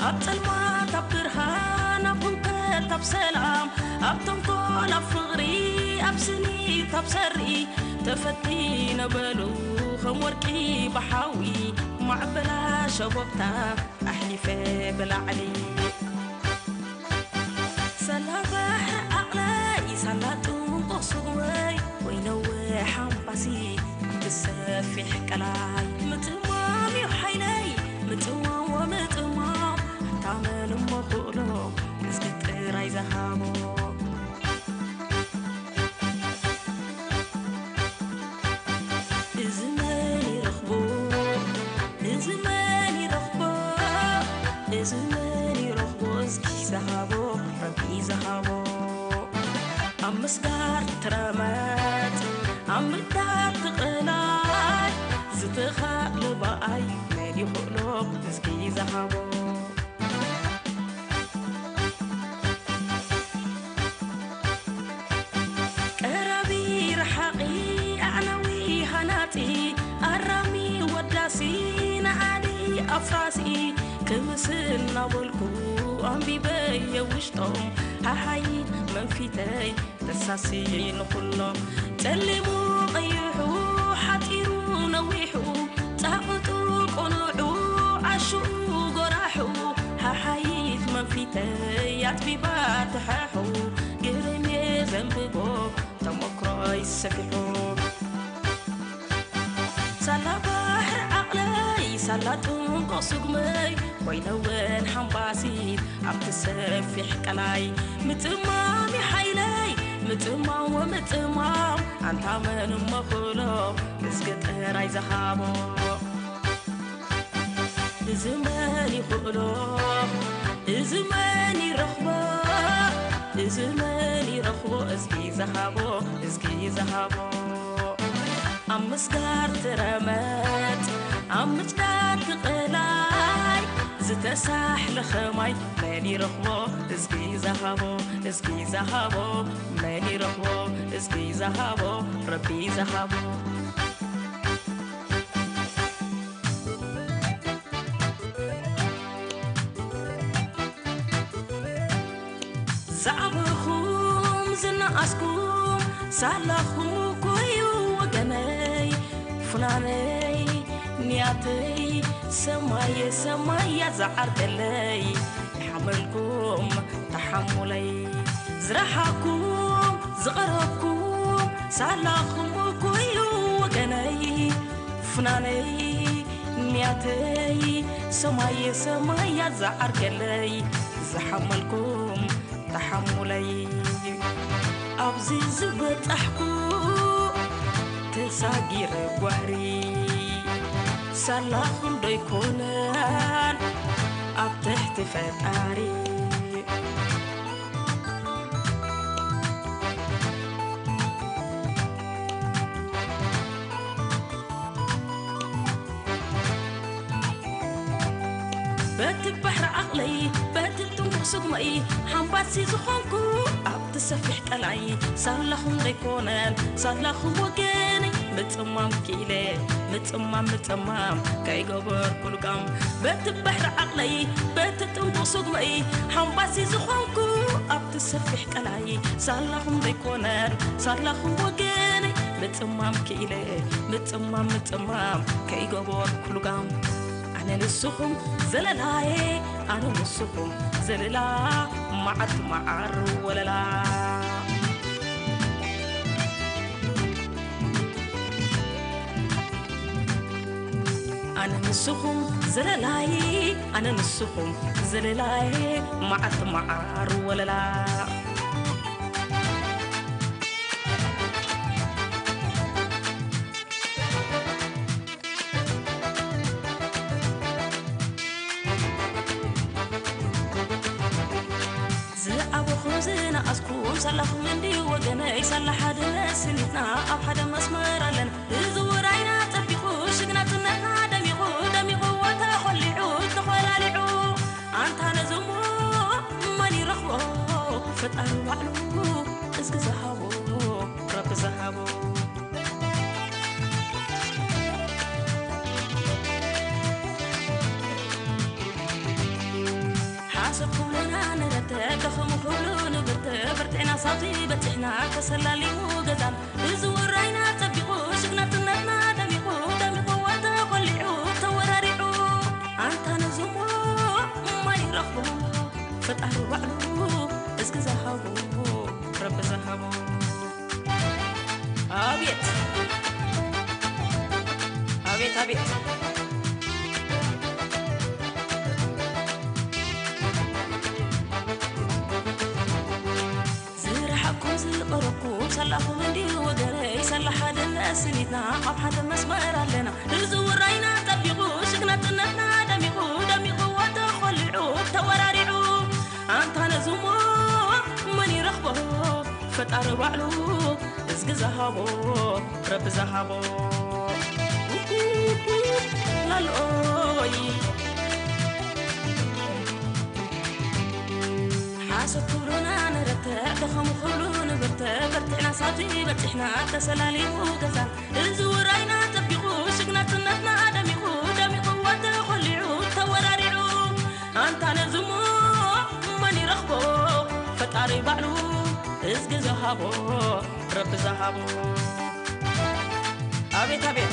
ኣብ ጸልማት ኣብ ብርሃን፣ ኣብ ህውከት ኣብ ሰላም፣ ኣብ ተንኮል ኣብ ፍቕሪ፣ ኣብ ስኒት ኣብ ሰሪ፣ ተፈቲነ በሉ ከም ወርቂ ብሓዊ፣ ማዕበላ ሸቦብታ ኣሕሊፈ ብላዕሊ። ሳላ ባሕሪ ዓቕለይ፣ ሳላ ጥንቁቕ ስግወይ፣ ወይ ነዊሕ ኣምባሲ፣ ብሰፊሕ ቀላይ። ምጥማም እዩ ሓይለይ፣ ምጥማም ወምጥማም፣ ኣታ መን እሞ ክእሎ፣ እዝጊ ጥራይ ዝሃቦ። እዚ መን ይረኽቦ፣ እዚ መን ይረኽቦ፣ እዚ መን ይረኽቦ፣ እዝጊ ዝሃቦ፣ ረቢ ዝሃቦ። ኣብ ምስጋር ትረመጽ፣ ኣብ ምዳር ትቕላይ፣ ዝተኻእለ ብኣይ መን ይኽእሎ፣ እዝጊ ዝሃቦ። ቀራቢ ረሓ ኣፍራሲ ክምስል እናበልኩ ኣንቢበዮ ውሽጦም፣ ሓሓይት መንፊተይ ተሳሲ ንኹሎም። ጸሊሙ ቀይሑ፣ ሓጺሩ ነዊሑ፣ ጻቕጡ ቅኑዑ፣ ዓሽኡ ጎራሑ፣ ሓሓይት መንፊተይ ኣትቢባ ትሓሑ፣ ግርም እየ ዘንብቦ ተመክሮይ ሰፊሑ። ሳላ ባሕሪ ዓቕለይ፣ ሳላ ጥንቆ ስጉመይ፣ ኮይነ እውን ሓምባሲት ኣብቲ ሰፊሕ ቀላይ። ምጥማም እዩ ሓይለይ፣ ምጥማም ወምጥማም፣ ኣንታ መን እሞ ክእሎ፣ እዝጊ ጥራይ ዝሃቦ። እዚ መን ይኽእሎ፣ እዚ መን ይረኽቦ፣ እዚ መን ይረኽቦ፣ እዝጊ ዝሃቦ፣ እዝጊ ዝሃቦ። ኣብ ምስጋር ትረመጥ፣ ኣብ ምጭዳድ ትቕላይ፣ ዝተሳሕለ ኸማይ መን ይረኽቦ፣ እዝጊ ዝሃቦ፣ እዝጊ ዝሃቦ፣ መን ይረኽቦ፣ እዝጊ ዝሃቦ፣ ረቢ ዝሃቦ። ዝዓበኹም ዝነኣስኩም ሳላኹም እኮ እዩ ወገነይ፣ ፍናነይ፣ ንያተይ፣ ሰማየ ሰማያ ዝዓርገለይ፣ ይሓመልኩም ተሓሙለይ። ዝረሓኩም ዝቐረብኩም ሳላኹም እኮ እዩ ወገነይ፣ ፍናነይ፣ ንያተይ፣ ሰማየ ሰማያ ዝዓርገለይ፣ ዝሓመልኩም ተሓሙለይ። ኣብዚ ዝበጻሕኩ ተሳጊረ ጓህሪ፣ ሳላኹም ዶ ኣይኮነን ኣብ ትሕቲ ፈጣሪ። በቲ ባሕሪ ዓቕለይ፣ በቲ ጥንቁቕ ስጉመይ፣ ሓምባሲ ዝኾንኩ ኣብቲ ሰፊሕ ቀላይ፣ ሳላኹም ዘይኮነን፣ ሳላኹም ወገነይ፣ ምጽማም ክኢለ፣ ምጽማም፣ ምጽማም፣ ከይገበርኩ ልጋም። በቲ ባሕሪ ዓቕለይ፣ በቲ ጥንቁቕ ስጉመይ፣ ሓምባሲ ዝኾንኩ ኣብቲ ሰፊሕ ቀላይ፣ ሳላኹም ዘይኮነን፣ ሳላኹም ወገነይ፣ ምጽማም ክኢለ፣ ምጽማም፣ ምጽማም፣ ከይገበርኩ ልጋም። ኣነ ንስኹም ዘለላየ፣ ኣነ ንስኹም ዘለላ፣ መዓልቲ መዓር ወለላ። ኣነ ንስኹም ዘለላየ፣ ኣነ ንስኹም ዘለላየ፣ መዓልቲ መዓር ወለላ። ዝዓበኹም ዝነኣስኩም ሳላኹም እንድዩ ወገነይ፣ ሳላ ሓድነት ስኒትና ኣብ ሓደ መስመር ኣለና። እዚ ውራይና ጸቢቑ ሽግናትነትና ደሚቑ፣ ደሚቑ ተኾሊዑ ተኾላሊዑ። ኣንታ ነዚ እሞ መን ይረኽቦ? ፈጣሪ ባዕሉ እዝጊ ዝሃቦ፣ ረቢ ዝሃቦ። ሓሶት ክብሉና ንረትዕ፣ ደኸሙ ክብሉ ንብርትዕ፣ በርቲዕና ሳቱ በጺሕና ተሰላሊሙ ገዛና። እዚ ውራይና ጸቢቑ፣ ሽግናትነትና ደሚቑ፣ ደሚቑ ተኾሊዑ ተወራሪዑ። ኣንታ ነዚ እሞ መን ይረኽቦ? ፈጣሪ ባዕሉ እዝጊ ዝሃቦ፣ ረቢ ዝሃቦ። ኣቤት፣ ኣቤት፣ ኣቤት። ዝረሓቕኩም ዝቐረብኩም ሳላኹም እንድዩ ወገነይ፣ ሳላ ሓድነት ስኒትና ኣብ ሓደ መስመር ኣለና። እዚ ውራይና ጠቢቑ፣ ሽግናትነትና ደሚቑ፣ ደሚቑ ተኾሊዑ ተወራሪዑ። ኣንታ ነዚ እሞ መን ይረኽቦ? ፈጣሪ ባዕሉ እዝጊ ዝሃቦ፣ ረቢ ዝሃቦ። ላልኦይ ሓሶት ክብሉና ንረትዕ፣ ደኸሙ ክብሉ ንብርትዕ፣ በርቲዕና ሳቱ በጺሕና ተሰላሊሙ ገዛና። እዚ ውራይና ጠቢቑ፣ ሽግናትነትና ደሚቑ፣ ደሚቑ ተኾሊዑ ኣቦ ረቢ ዝሃቦ። ኣቤት ኣቤት።